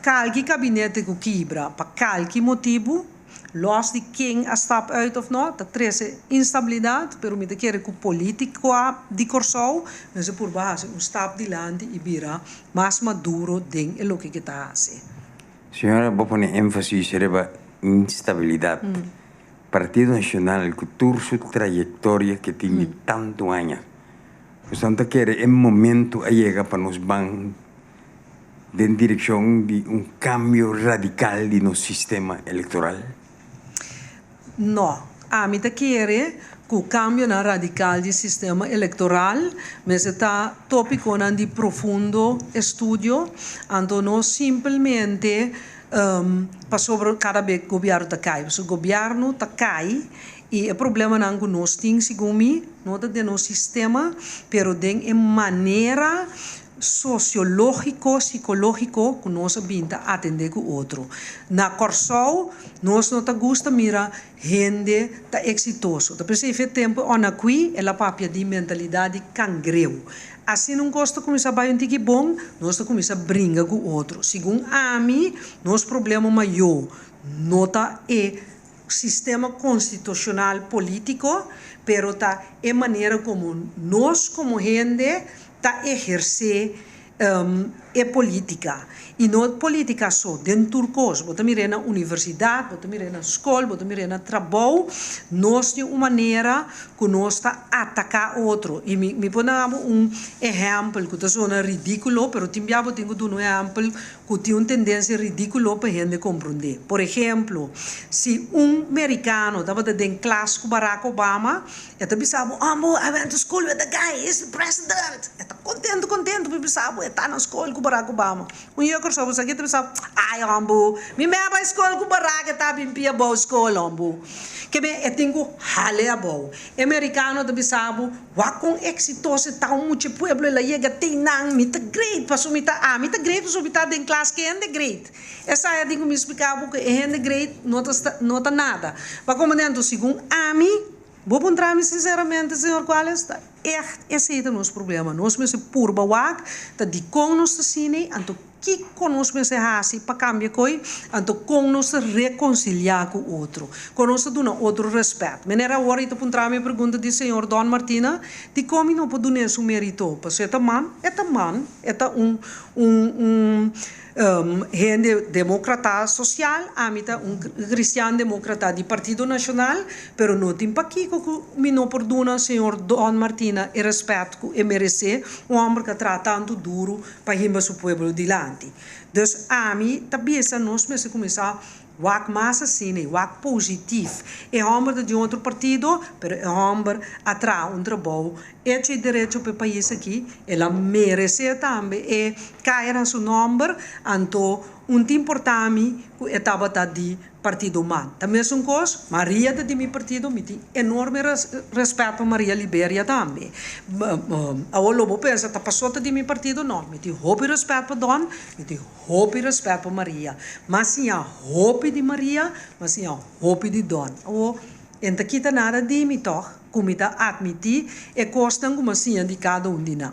kalki kabinete cu kibra pa kalki motibu, Los di ken a stap uit of no, ta trese instabilidat, pero mi ta kere ku politika di Kòrsou mester purba hasi un stap dilanti i bira mas maduro den e loke ke ta hasi. Señora, bo a pone énfasis riba instabilidat. Partido Nashonal ku tur su trayektoria ke tin di tantu aña. Nos nan ta kere e momentu a yega pa nos ban den direkshon di un kambio radikal di nos sistema elektoral? No. Ami ta kere ku kambionan radikal di sistema elektoral mester ta topikonan di profundo estudio, anto no simpelmente pasobra kada be gobièrnu ta kai. Pasobra gobièrnu ta kai i e problemanan ku nos tin segun mi no ta den nos sistema pero den e manera sosiológiko, sikológiko ku nos a bin ta atendé ku otro. Na Kòrsou nos no ta gusta mira hende ta eksitoso. Ta p'esei fe tempu Onakwí el a papia di mentalidat di kangreu. Asina un kos ta kuminsá bai un tiki bon, nos ta kuminsá bringa ku otro. Segun ami, nos problema mayó no ta e sistema konstitushonal polítiko, pero ta e manera komo nos komo hende ta ehersé e polítika. I no polítika so, den tur kos. Bo ta mir'é na universidat, bo ta mir'é na skol, bo ta mir'é na trabou. Nos tin un manera ku nos ta ataká otro. I mi mi por duna bo un ehèmpel ku ta sona ridíkulo, pero tin bia bo tin ku duna un ehèmpel ku tin un tendensia ridíkulo pa hende komprondé. Por ehemplo, si un merikano tabata den klas ku Barack Obama, e ta bisa bo, Ombo, I went to school with the guy, he's the president! E ta kontentu kontentu pa bisa bo e ta na skol ku Barack Obama. Un yu Kòrsou bo sa ke ta bisa, Ai ombo, mi mei a bai skol ku Barack, e ta bin pia abou skol ombo. Ke men e tin ku hal'e abou. E merikano ta bisa bo, Wak kon eksitoso e ta un mucha pueblo el a yega te nan, mi ta great paso mi ta, ami ta great paso mi ta den klas ku e hende great. Esei a tin ku mi splika bo ku e hende great no ta no ta nada. Pa komo den anto segun ami, bo puntra mi sinseramente señor Cuales, ta echt esei ta nos problema. Nos mester purba wak ta dikon nos ta asina ei, anto Kiko nos mester hasi pa kambia koi? Anto kon nos ta rekonsiliá ku otro? Kon nos ta duna otro rèspèt? Meneer awor i ta puntra mi e pregunta di señor Don Martina, dikon mi no por dun'é su merito? Pasobra e ta man, e ta man, e ta un un un hende demokrata sosial, ami ta un kristian demokrata di Partido Nashonal, pero no tin pakiko ku mi no por duna señor Don Martina e rèspèt ku e meresé, un hòmber ku a traha tantu duru pa himba su pueblo dilanti. Dus ami ta bisa nos mester kuminsá wak mas asina i wak positif. E hòmber ta di un otro partido, pero e hòmber a traha un trabou hecho i derecho pa e pais aki. El a meresé tambe e kaya na su nòmber, anto un ta importá mi ku e tabata di Partido man. Ta mesun kos, Maria ta di mi partido, mi tin enorme respet pa Maria Liberia tambe. Awor lo bo pensa ta paso ta di mi partido? No, mi tin hopi respet pa Don, mi tin hopi respet pa Maria. M'a siña hopi di Maria, m'a siña hopi di Don. Awor, e n'ta kita nada di mi tòg, ku mi ta atmití e kosnan ku m'a siña di kada un di nan.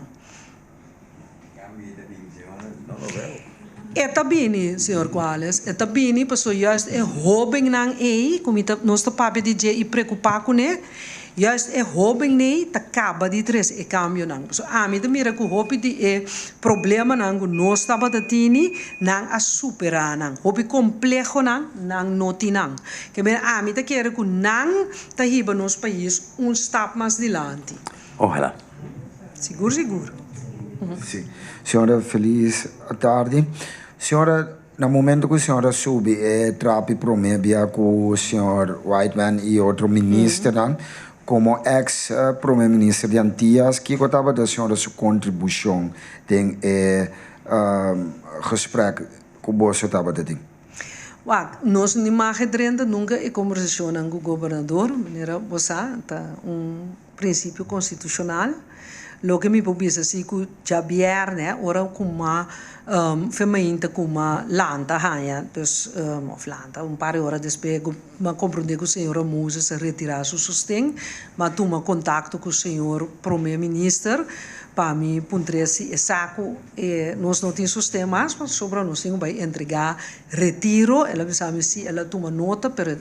E ta bini, señor Cuales, e ta bini pasobra juist e hobennan ei ku mi ta nos ta papia di dje i preokupá kuné, juist e hobennan ei ta kaba di trese e kambionan. Pasobra ami ta mira ku hopi di e problemanan ku nos tabata tini, nan a superá nan. Hopi komplehonan nan no tin nan. Ke mira ami ta kere ku nan ta hiba nos pais un stap mas dilanti. Ojalá. Sigur sigur. Si. Señora feliz tardi. Señora, na momento cu señora subi e trapi prome bia cu señor Whiteman y otro ministernan, como ex prome minister di Antillas, kico tabata señora su contribucion den e gesprek cu boso tabata tin? Wak, nos no mage drenta nunca e conversacionnan cu gobernador, manera bo sa, ta un prinsipio konstitushonal. Loke mi por bisa si ku djabièrnè ora ku m'a fe mainta ku m'a lanta haña, dus òf lanta un par di ora despues ku m'a komprondé ku señora Moses a retirá su sosten, m'a tuma kontakto ku señor prome minister. Pa mi puntr'é si e sa ku e nos no tin sosten mas pasobra nos tin ku bai entregá retiro. El a bisa mi si el a tuma nota pero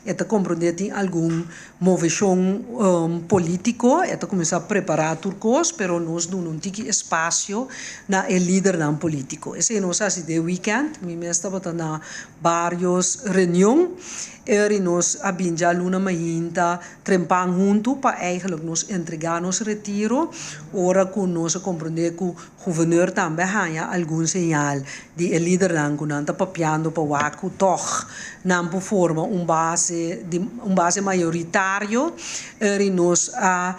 e ta komprondé tin algun moveshon polítiko. E ta kuminsá prepará tur kos pero nos duna un tiki espasio na e lidernan polítiko. Esei nos a hasi den wikènt. Mi mes tabata na bários reunion. Eri nos a bin djaluna mainta trempan huntu pa eigenlijk nos entregá nos retiro ora ku nos a komprondé ku guverneur tambe a haña algun señal di e lidernan ku nan ta papiando pa wak ku tòg nan por forma un base di un base mayoritario. Eri nos a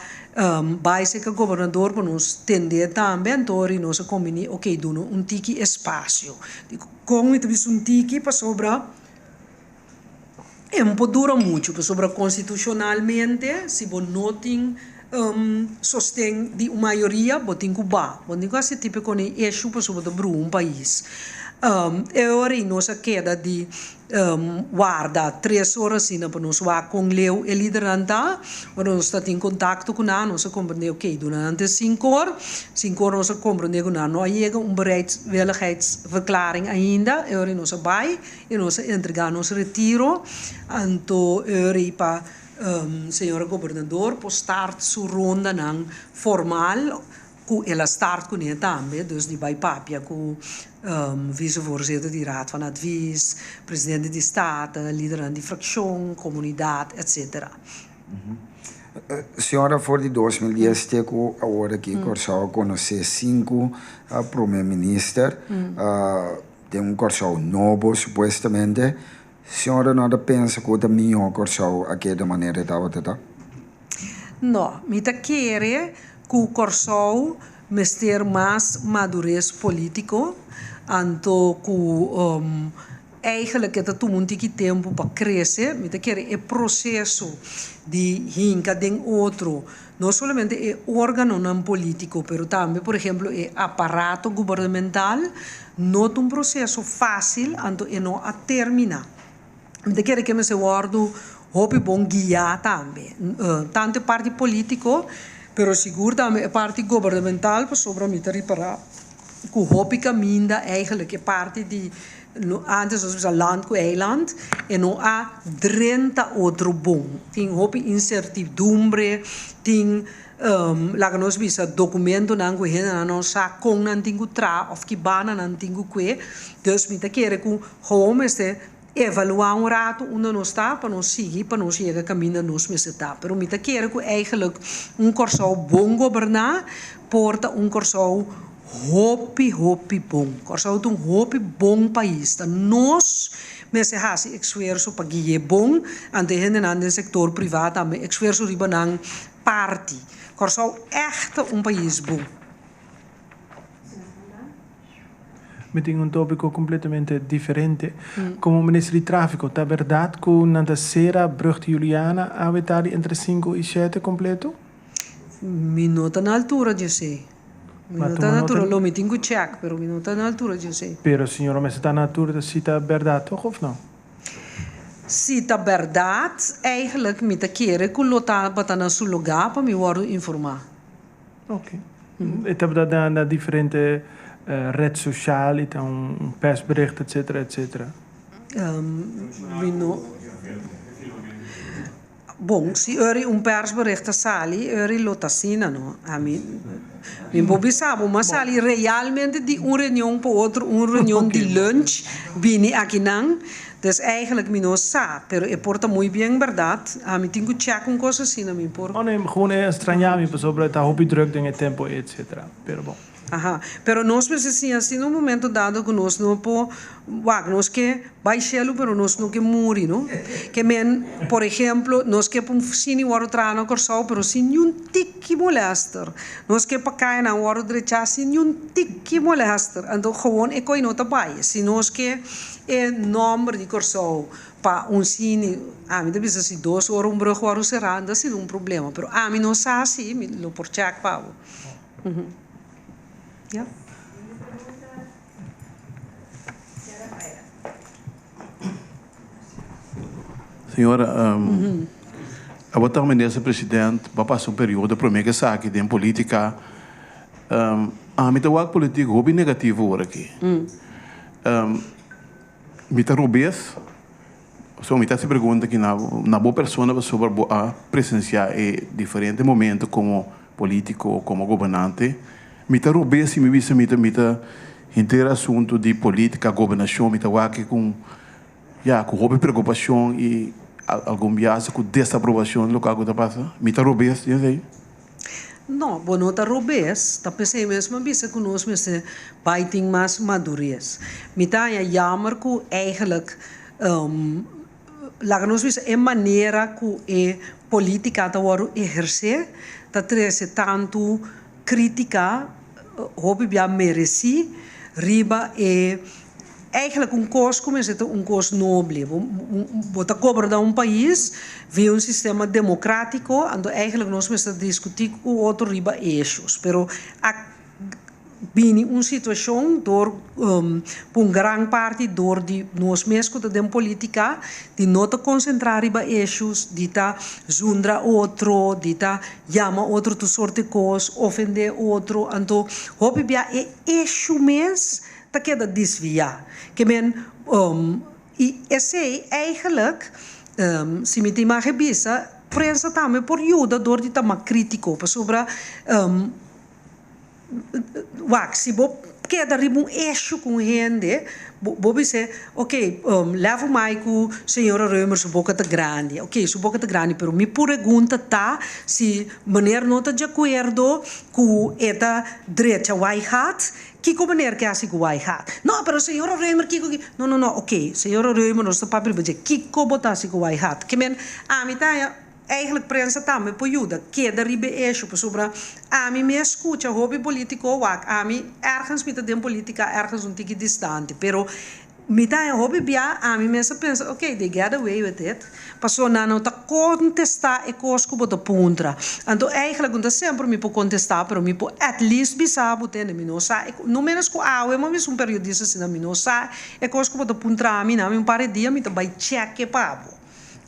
bai serka gobernador pa nos tendé tambe anto eri nos a kombiní oke duna un tiki espasio. Dikon mi ta bisa un tiki? Pasobra. E no por dura muchu pasobra konstitushonalmente si bo no tin sosten di un mayoria bo tin ku ba. Bo no tin ku hasi tipo kon e eshu pasobra bo ta bruha un pais. E ora ei nos a keda di warda tres ora asina pa nos wak kon leu e lidernan ta. Ora nos ta tin kontakto ku nan nos a komprende oke duna nan te sinku or. Sinku or nos a komprende ku nan no a yega un bereidwilligheidsverklaring ainda. E ora ei nos a bai. I nos a entregá nos retiro, anto eur ei pa señora gobernador por start su rondanan formal, ku el a start kuné tambe, dus di bai papia ku vicevoorzitter di Raad van Advies, presidente di Staten, lidernan di frakshon, komunidat, etcetera. Señora for di 2010 te ku awor aki Kòrsou a konosé sinku prome minister. Den un Kòrsou nobo supuestamente, señora no ta pensa ku ta mihó Kòrsou a keda manera e tabata ta? No, mi ta kere ku Kòrsou mester mas madures polítiko, anto ku eigenlijk e ta tuma un tiki tempu pa krese. Mi ta kere e proseso di hinka den otro No solamente e organonan politico, pero tambe, por ehemplo, e aparato gubernamental no ta un proceso facil, anto e no a termina. Mi ta kere ke mester wordo hopi bon guia tambe, tanto e parti politico, pero sigur tambe e parti gubernamental, pasobra mi ta ripara ku hopi kaminda eigenlijk e parti di antes nos bisa land ku eiland e no a drenta otro bon. Tin hopi insertidumbre, tin laga nos bisa dokumentonan ku hendenan no sa kon nan tin ku traha òf ki banda nan tin ku kue. Dus mi ta kere ku gewoon mester evaluá un ratu unda nos ta pa nos sigui pa nos yega kaminda nos mester ta. Pero mi ta kere ku eigenlijk un Kòrsou bon goberná por ta un Kòrsou hopi hopi bon. Kòrsou ta un hopi bon pais. Ta nos mester hasi esfuerso pa gui'é bon, anto e hendenan den sektor privá tambe esfuerso riba nan parti. Kòrsou ègt ta un pais bon. Mi tin un tópiko kompletamente diferente. Komo minister di Tráfiko, ta bèrdat ku nan ta sera Brug di Juliana awe tardi entre sinku i shete kompleto? Mi no ta na altura di esei. Mi no ta na altura, lo mi tin ku chèk, pero mi no ta na altura di esei. Pero señora mester ta na altura si ta bèrdat tòg òf no? Si ta bèrdat, eigenlijk mi ta kere ku lo tabata na su lugá pa mi wòrdu informá. Ok. E tabata na na diferente red social y ta un persbericht etcetera etcetera. Mi no. Bon, si ori un persbericht ta sali, ori lo ta asina no. Ami mi por bisa bo, m'a sali realmente di un reunion pa otro, un reunion di lunch bini akinan. Dus eigenlijk mi no sa, pero e por ta muy bien berdad. Ami tin cu check un cos asina, mi por. Oh nee, gewoon e extraña mi pasobra e ta hopi druk den e tempo ei etcetera. Pero bon. Aha, pero nos mester siña asina un momento dado cu nos no por, wak, nos ke bai cielo pero nos no ke muri, no? Ke men, por ehemplo, nos ke pa un cine worde traha na Corsou pero sin niun tiki molester. Nos ke pa cayanan worde drecha sin niun tiki molester. Anto gewoon e coy no ta bai. Si nos ke E nòmber di Kòrsou pa un sini, ami ta bisa si dos ora un brug wòrdu será, no ta sido un problema, pero ami no sa si, mi lo por chèk pa bo. Ya. Señora, abo ta minister president, bo a pasa un periodo prome ke esaki den politica. Ami ta wak politiek hopi negativo ora aki. Mi ta robes, so mi ta hasi pregunta aki na na bo persona pasobra bo a presencia e diferente momento como politico, como gobernante. Mi ta robes si mi bisa mi ta mi ta henter asunto di politica, gobernacion mi ta wak cu ya cu hopi preocupacion y algun biaha cu desaprobacion loke cu ta pasa. Mi ta robes den esey? No, bo no ta robes. Ta p'esei mes mi a bisa ku nos mester bai tin mas madures. Mi ta haña jammer ku eigenlijk laga nos bisa e manera ku e politica ta wòrdu ehersé ta trese tantu kritika hopi bia meresí riba e Eigenlijk un kos ku mester ta un kos noble. Bo bo ta goberná un pais via un sistema demokrátiko, anto eigenlijk nos mester diskutí ku otro riba eshos. Pero a bini un situashon dor pa un gran parti dor di nos mes ku ta den politika di no ta konsentrá riba eshos, di ta zundra otro, di ta yama otro tur sort di kos, ofendé otro. Anto hopi bia e eshu mes ta keda desviá. Ke men, i esei eigenlijk, si mi tin mag e bisa, prensa tambe por yuda dor di ta mas krítiko, pasobra, wak, si bo keda riba un eshu ku un hende, bo bo bis'é, oke, lèf mai ku señora Römer su boka ta grandi, oke, su boka ta grandi, pero mi pregunta ta si meneer no ta di akuerdo ku e ta drecha waigat, Kiko meneer ke hasi ku Waigat? No, pero señora Römer kiko ki. No, no, no, oké, señora Römer nos ta papia riba dje. Kiko bo ta hasi ku Waigat? Ke men, ami ta haña eigenlijk prensa tambe por yuda keda riba e esho pasobra ami mes skucha hopi politiko wak ami ergens mi ta den politika ergens un tiki distante pero Mi ta haña hopi bia, ami mes a pensa, ok, they get away with it, pasobra nan no ta kontestá e kos ku bo ta puntra. Anto eigenlijk no ta semper mi por kontestá, pero mi por at least bisa bo, tende, mi no sa e kos, no menos ku awe mi un periodista asina, mi no sa e kos ku bo ta puntra mi, na mi un par di dia mi ta bai chèk'e pa bo.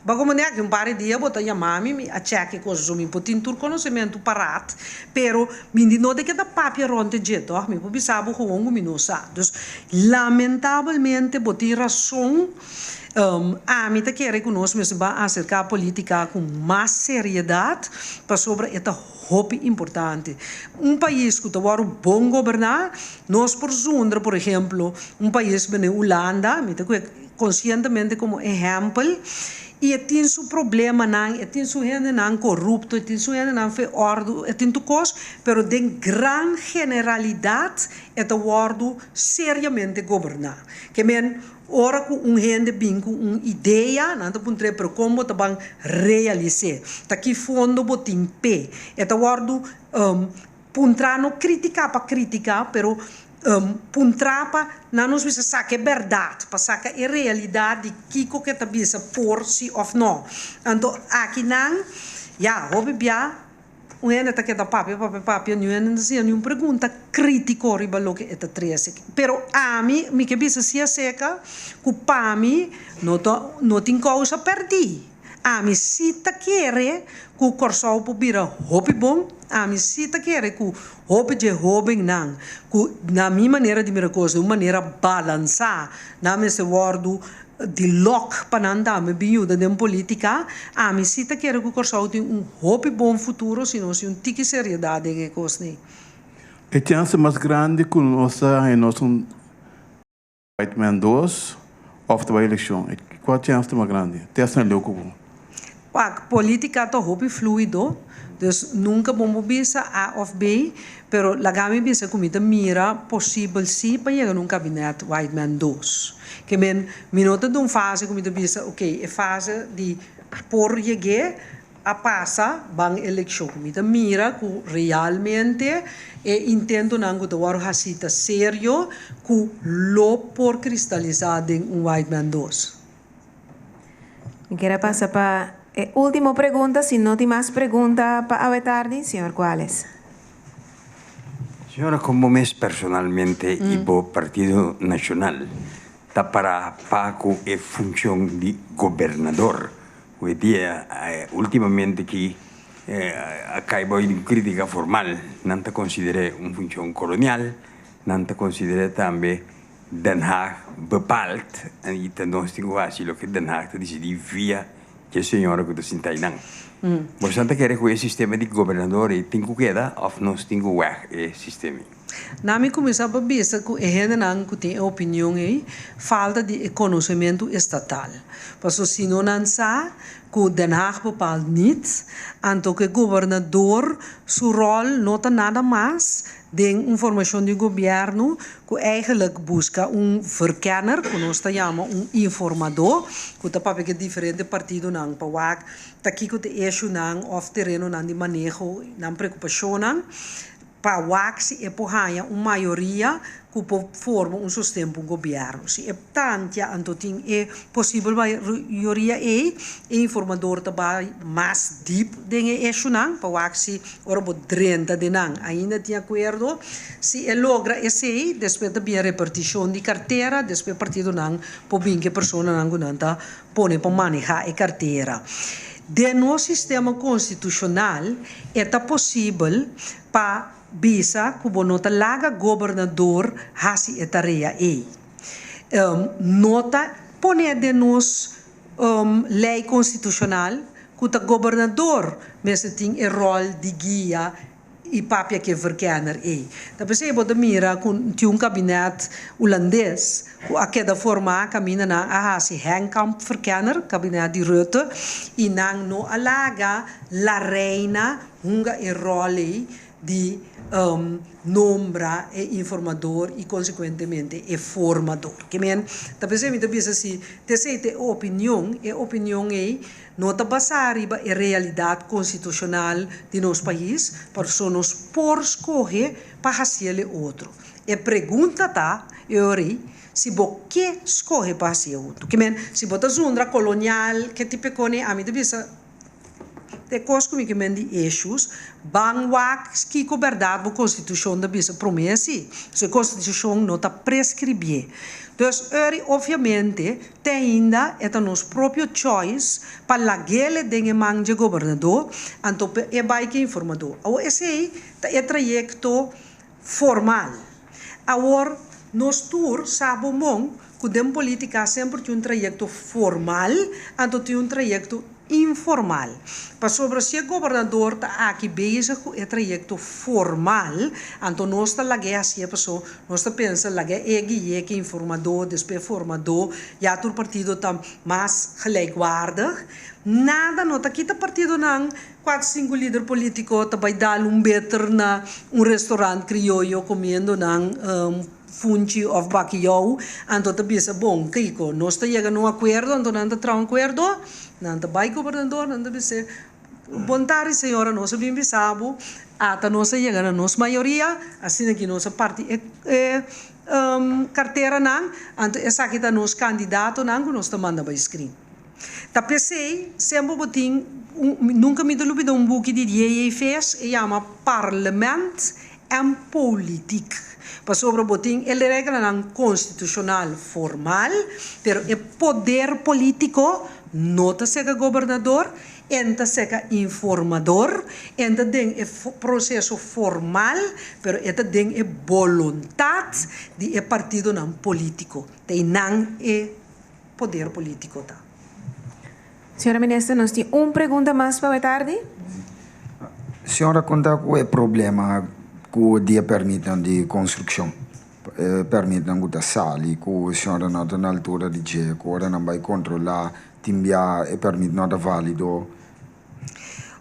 Bo komo nèk un par di dia bo ta yama mi, mi a chèk e kos, so mi por tin tur konosementu parat, pero mi di no de ke ta papia rònt e dje tòg, mi por bisa bo gewoon ku mi no sa. Dus, lamentabelmente bo tin rason, ami ta kere ku nos mester ban aserká politika ku mas seriedat, pasobra e ta hopi importante. Un pais ku ta wòrdu bon goberná, nos por zundra, por ehemplo, un pais manera Hulanda, mi ta kue. Konsientemente komo ehèmpel, i e tin su problemanan, e tin su hendenan korupto, e tin su hendenan fe òrdu, e tin tur kos, pero den gran generalidat e ta wòrdu seriamente goberná. Ke men, ora ku un hende bin ku un idea, nan ta puntr'é, pero kon bo ta ban realis'é? Ta ki fondo bo tin p'e? E ta wòrdu Puntra no critica pa critica, pero puntra pa nan nos bisa saca e berdad, pa saca e realidad di kico ke ta bisa por si of no. Anto aki nan, ya, hopi bia un hende ta keda papia, papia, papia, niun hende no ta haciendo niun pregunta critico riba loke e ta trece. Pero ami, mi ke bisa si acerca cu pa mi no ta, no tin causa perdi. Ami si ta kere ku Kòrsou por bira hopi bon, ami si ta kere ku hopi dje hóbennan ku na mi manera di mira kos di un manera balansá nan mester wòrdu di lòk pa nan tambe bin yuda den polítika, ami si ta kere ku Kòrsou tin un hopi bon futuro si nos tin un tiki seriedat den e kosnan. E chèns mas grandi ku nos ta haña nos un. Whiteman dos of ta bai elekshon? Kua chèns ta mas grandi? Tèst nan leu ku bo. Wak, politika ta hopi fluido, dus nunka bo por bisa A of B, pero laga mi bisa ku mi ta mira posibel si pa yega na un kabinet Whiteman dos. Ke men, mi no ta den un fase ku mi ta bisa, ok, e fase di por yeg'é, A pasa ban elekshon. Mi ta mira ku realmente e intentonan ku ta wòrdu hasí ta serio ku lo por kristalisá den un White Man dos. Mi kier a pasa pa e ultimo pregunta, si no tin mas pregunta pa awe tardi, señor Cuales. Señora, kon bo mes personalmente i bo Partido Nashonal ta para pa ku e funshon di gobernador Hoy dia, ultimamente ki A kai bou di un krítika formal. Nan ta konsider'é un funshon kolonial. Nan ta konsider'é tambe Den Haag bepaalt i ta nos tin ku hasi loke Den Haag ta disidí via dje señora ku ta sinta einan. Boso ta kere ku e sistema di gobernador ei tin ku keda òf nos tin ku wèg e sistema ei? Na mi kuminsá pa bisa ku e hendenan ku tin e opinion ei falta di e konosementu estatal. Pasobra si no nan sa ku Den Haag bepaalt niet, anto ku e gobernador su ròl no ta nada mas den un formashon di gobièrnu ku eigenlijk buska un verkenner, ku nos ta yama un informadó, ku ta papia ku e diferente partidonan pa wak ta kiko ta e issuenan òf terenonan di maneho, nan preokupashonnan. Pa wak si e por haña un mayoria ku por forma un sosten pa un gobièrnu. Si e tantia anto tin e posibel mayoria ei, e informador ta bai mas dip den e eshunan pa wak si ora bo drenta den nan ainda tin akuerdo. Si e logra esei, despues ta bin e repartishon di kartera, despues partidonan por bin ku e personanan ku nan ta pone pa manehá e kartera. Den nos sistema konstitushonal e ta posibel pa bisa ku bo no ta laga gobernador hasi e tarea ei. No ta pone den nos lei konstitushonal ku ta gobernador mester tin e ròl di guia i papia ku e verkenner ei. Ta p'esei bo ta mira ku tin un kabinet hulandes ku a keda formá kaminda nan a hasi Henkamp verkenner, kabinet di Rutte, i nan no a laga La Reina hunga e ròl ei di nombra e informador i konsekuentemente e formador. Ke men, ta p'esei mi ta bisa si t'esei ta e opinion, e opinion ei No ta basá riba e realidat konstitushonal di nos pais, pasobra nos por skohe pa hasiel e otro. E pregunta ta, e ora ei, si bo ke skohe pa hasi e otro. Ke men, si bo ta zundra kolonial, ke tipo e kone, ami ta bisa, ta e kos ku mi ke men di issues, ban wak kiko bèrdat bo konstitushon ta bisa promé si. Pasobra e konstitushon no ta preskribié. Dus ora ei, opviamente, Te ainda e ta nos propio choice pa lag'ele den e man dje gobernadó, anto pa e bai ku e informadó. Awor esei ta e trayekto formal. Awor nos tur sa bon bon ku den polítika semper tin un trayekto formal anto tin un trayekto informal. Pasobra si e gobernador ta aki bezig ku e trayekto formal, anto nos ta lag'é hasié paso nos ta pensa lag'é e gui'é ku e informadó, despues e formadó, ya tur partido ta mas gelijkwaardig. Nada no ta kita partidonan kuater sinku lider polítiko ta bai dal un beter na un restaurant krioyo komiendo nan funchi òf bakiyou, anto ta bisa bon kiko nos ta yega na un akuerdo, anto nan ta traha un akuerdo. Nan ta bai gobernador, nan ta bis'é, Bon tardi señora, nos a bin bisa bo, ata nos a yega na nos mayoria, asina ki nos a parti e e karteranan, anto esaki ta nos kandidatonan ku nos ta manda bai skrin. Ta p'esei semper bo tin un, nunka mi ta lubida un buki di J.J. Vis, e yama Parlement en Politiek. Pasobra bo tin e reglanan konstitushonal formal, pero e poder polítiko no ta seka gobernador, en ta seka informador, en ta den e proseso formal, pero e ta den e boluntat di e partidonan polítiko. Ta einan e poder polítiko ta. Señora Minister, nos tin un pregunta mas pa tardi. Señora, konta ku e problema ku di e pèrmitnan di konstrukshon? E pèrmitnan ku ta sali ku señora no ta na altura di dje, ku ora nan bai kontrolá tin bia e pèrmit no ta válido.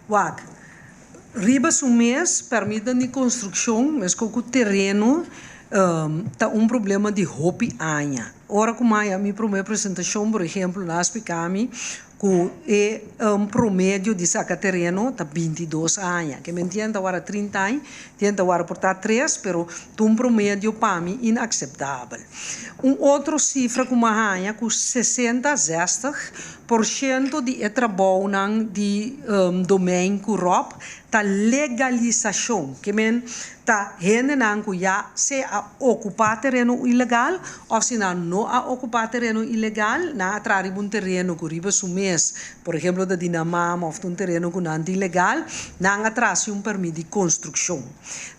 Wak, riba su mes pèrmitnan di konstrukshon, meskos ku tereno, ta un problema di hopi aña. Ora ku maya mi promé presentashon, por ehemplo, nan a splika mi ku e promedio di saka tereno ta 22 aña. Ke men tin ta wara 30 aña, tin ta wara por ta tres, pero ta un promedio pa mi inakseptabel. Un otro sifra ku mi a haña ku 60, zestig, por shento di e trabounan di domein ku Rob ta legalisashon. Ke men ta hendenan ku ya sea a okupá tereno ilegal òf si nan no a okupá tereno ilegal, nan a traha riba un tereno ku riba su mes. mes, por ehempel, ta di nan mama òf un tereno ku nan tin legal, nan a trese un pèrmit di konstrukshon.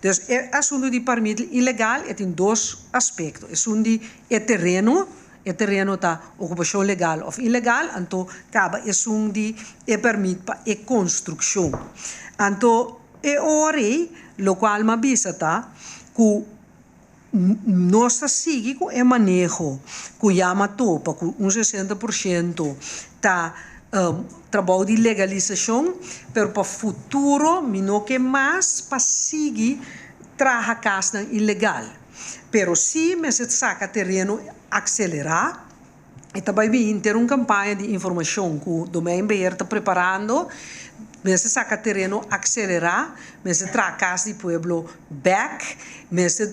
Dus e asuntu di pèrmit ilegal e tin dos aspekto. Un di e tereno, e tereno ta okupashon legal òf ilegal, anto kaba esun di e pèrmit pa e konstrukshon. Anto e ora ei, lokual m'a bisa ta ku nos ta sigui ku e maneho ku ya m'a topa ku un 60% ta trabou di legalisashon, pero pa futuro mi no ke mas pa sigui traha kasnan ilegal. Pero si mester saka tereno aselerá, i tambe bin tin un kampaña di informashon ku Domeinbeheer ta preparando, mester saka tereno aselerá, mester traha kas di pueblo bèk, mester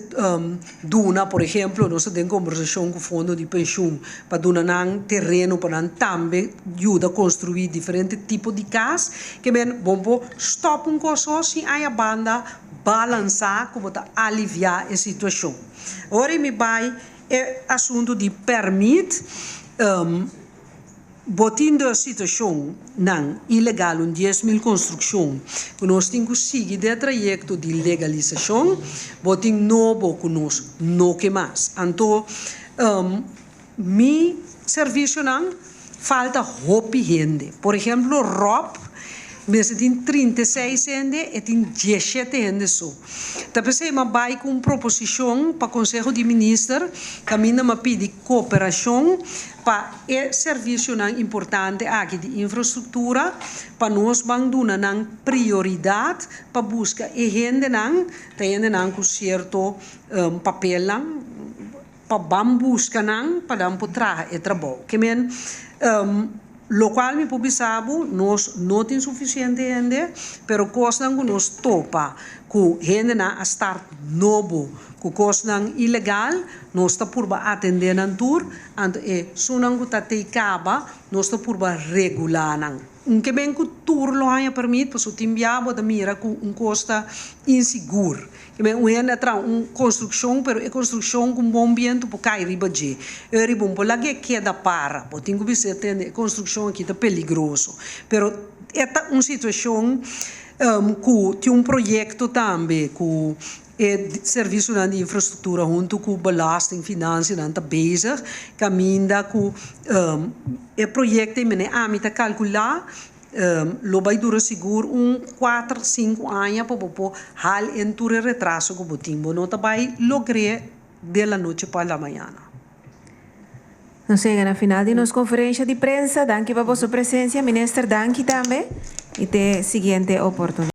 duna, por ehèmpel, nos tin kombersashon ku fondo di penshun pa duna nan tereno pa nan tambe yuda konstruí diferente tipo di kas, ke men bon por stòp un kos sin aya banda balansá ku ta aliviá e situashon. Ora mi bai e asuntu di pèrmit, bo tin e situashonnan ilegal, un 10 mil konstrukshon, ku nos tin ku sigui e trayekto di legalisashon, bo tin nobo ku nos no ke mas. Anto, mi servisionan falta hopi hende. Por ehèmpel, Rob, mester tin 36 hende i tin 17 hende so. Anto, p'esei m'a bai ku un proposishon pa Konseho di Minister, kaminda m'a pidi kooperashon pa e servisionan importante aki di infrastruktura, pa nos ban duna nan prioridat pa buska e hendenan, ta hendenan ku sierto papelnan, pa ban buska nan, pa nan por traha e trabou. Ke men, lokual mi por bisa bo, nos no tin sufisiente hende, pero kosnan ku nos topa, ku hendenan a start nobo, ku kosnan ilegal, nos ta purba atendé nan tur, anto esunnan ku ta te kaba, nos ta purba regulá nan. No ke men ku tur lo haña pèrmit, pasobra tin bia bo ta mira ku un kos ta insigur. Ke men un hende a traha un konstrukshon, pero e konstrukshon ku bon bientu por kai riba dje. E riba un por lag'é keda para. Bo tin ku bisa tende e konstrukshon aki ta peligroso. Pero e ta un situashon ku tin un proyekto tambe ku e servisionan di infrastruktura huntu ku belasting, finansianan ta bezig, kaminda ku e proyekto mene ami ta kalkulá lo bai dura sigur un 4, 5 aña pa bo haal in tur e retraso ku bo tin. Bo no ta bai logr'é di la noche pa la mañana. Nos a yega na final di nos konferensia di prensa. Danki pa boso presensia, minister. Danki tambe. I te siguiente oportunidat.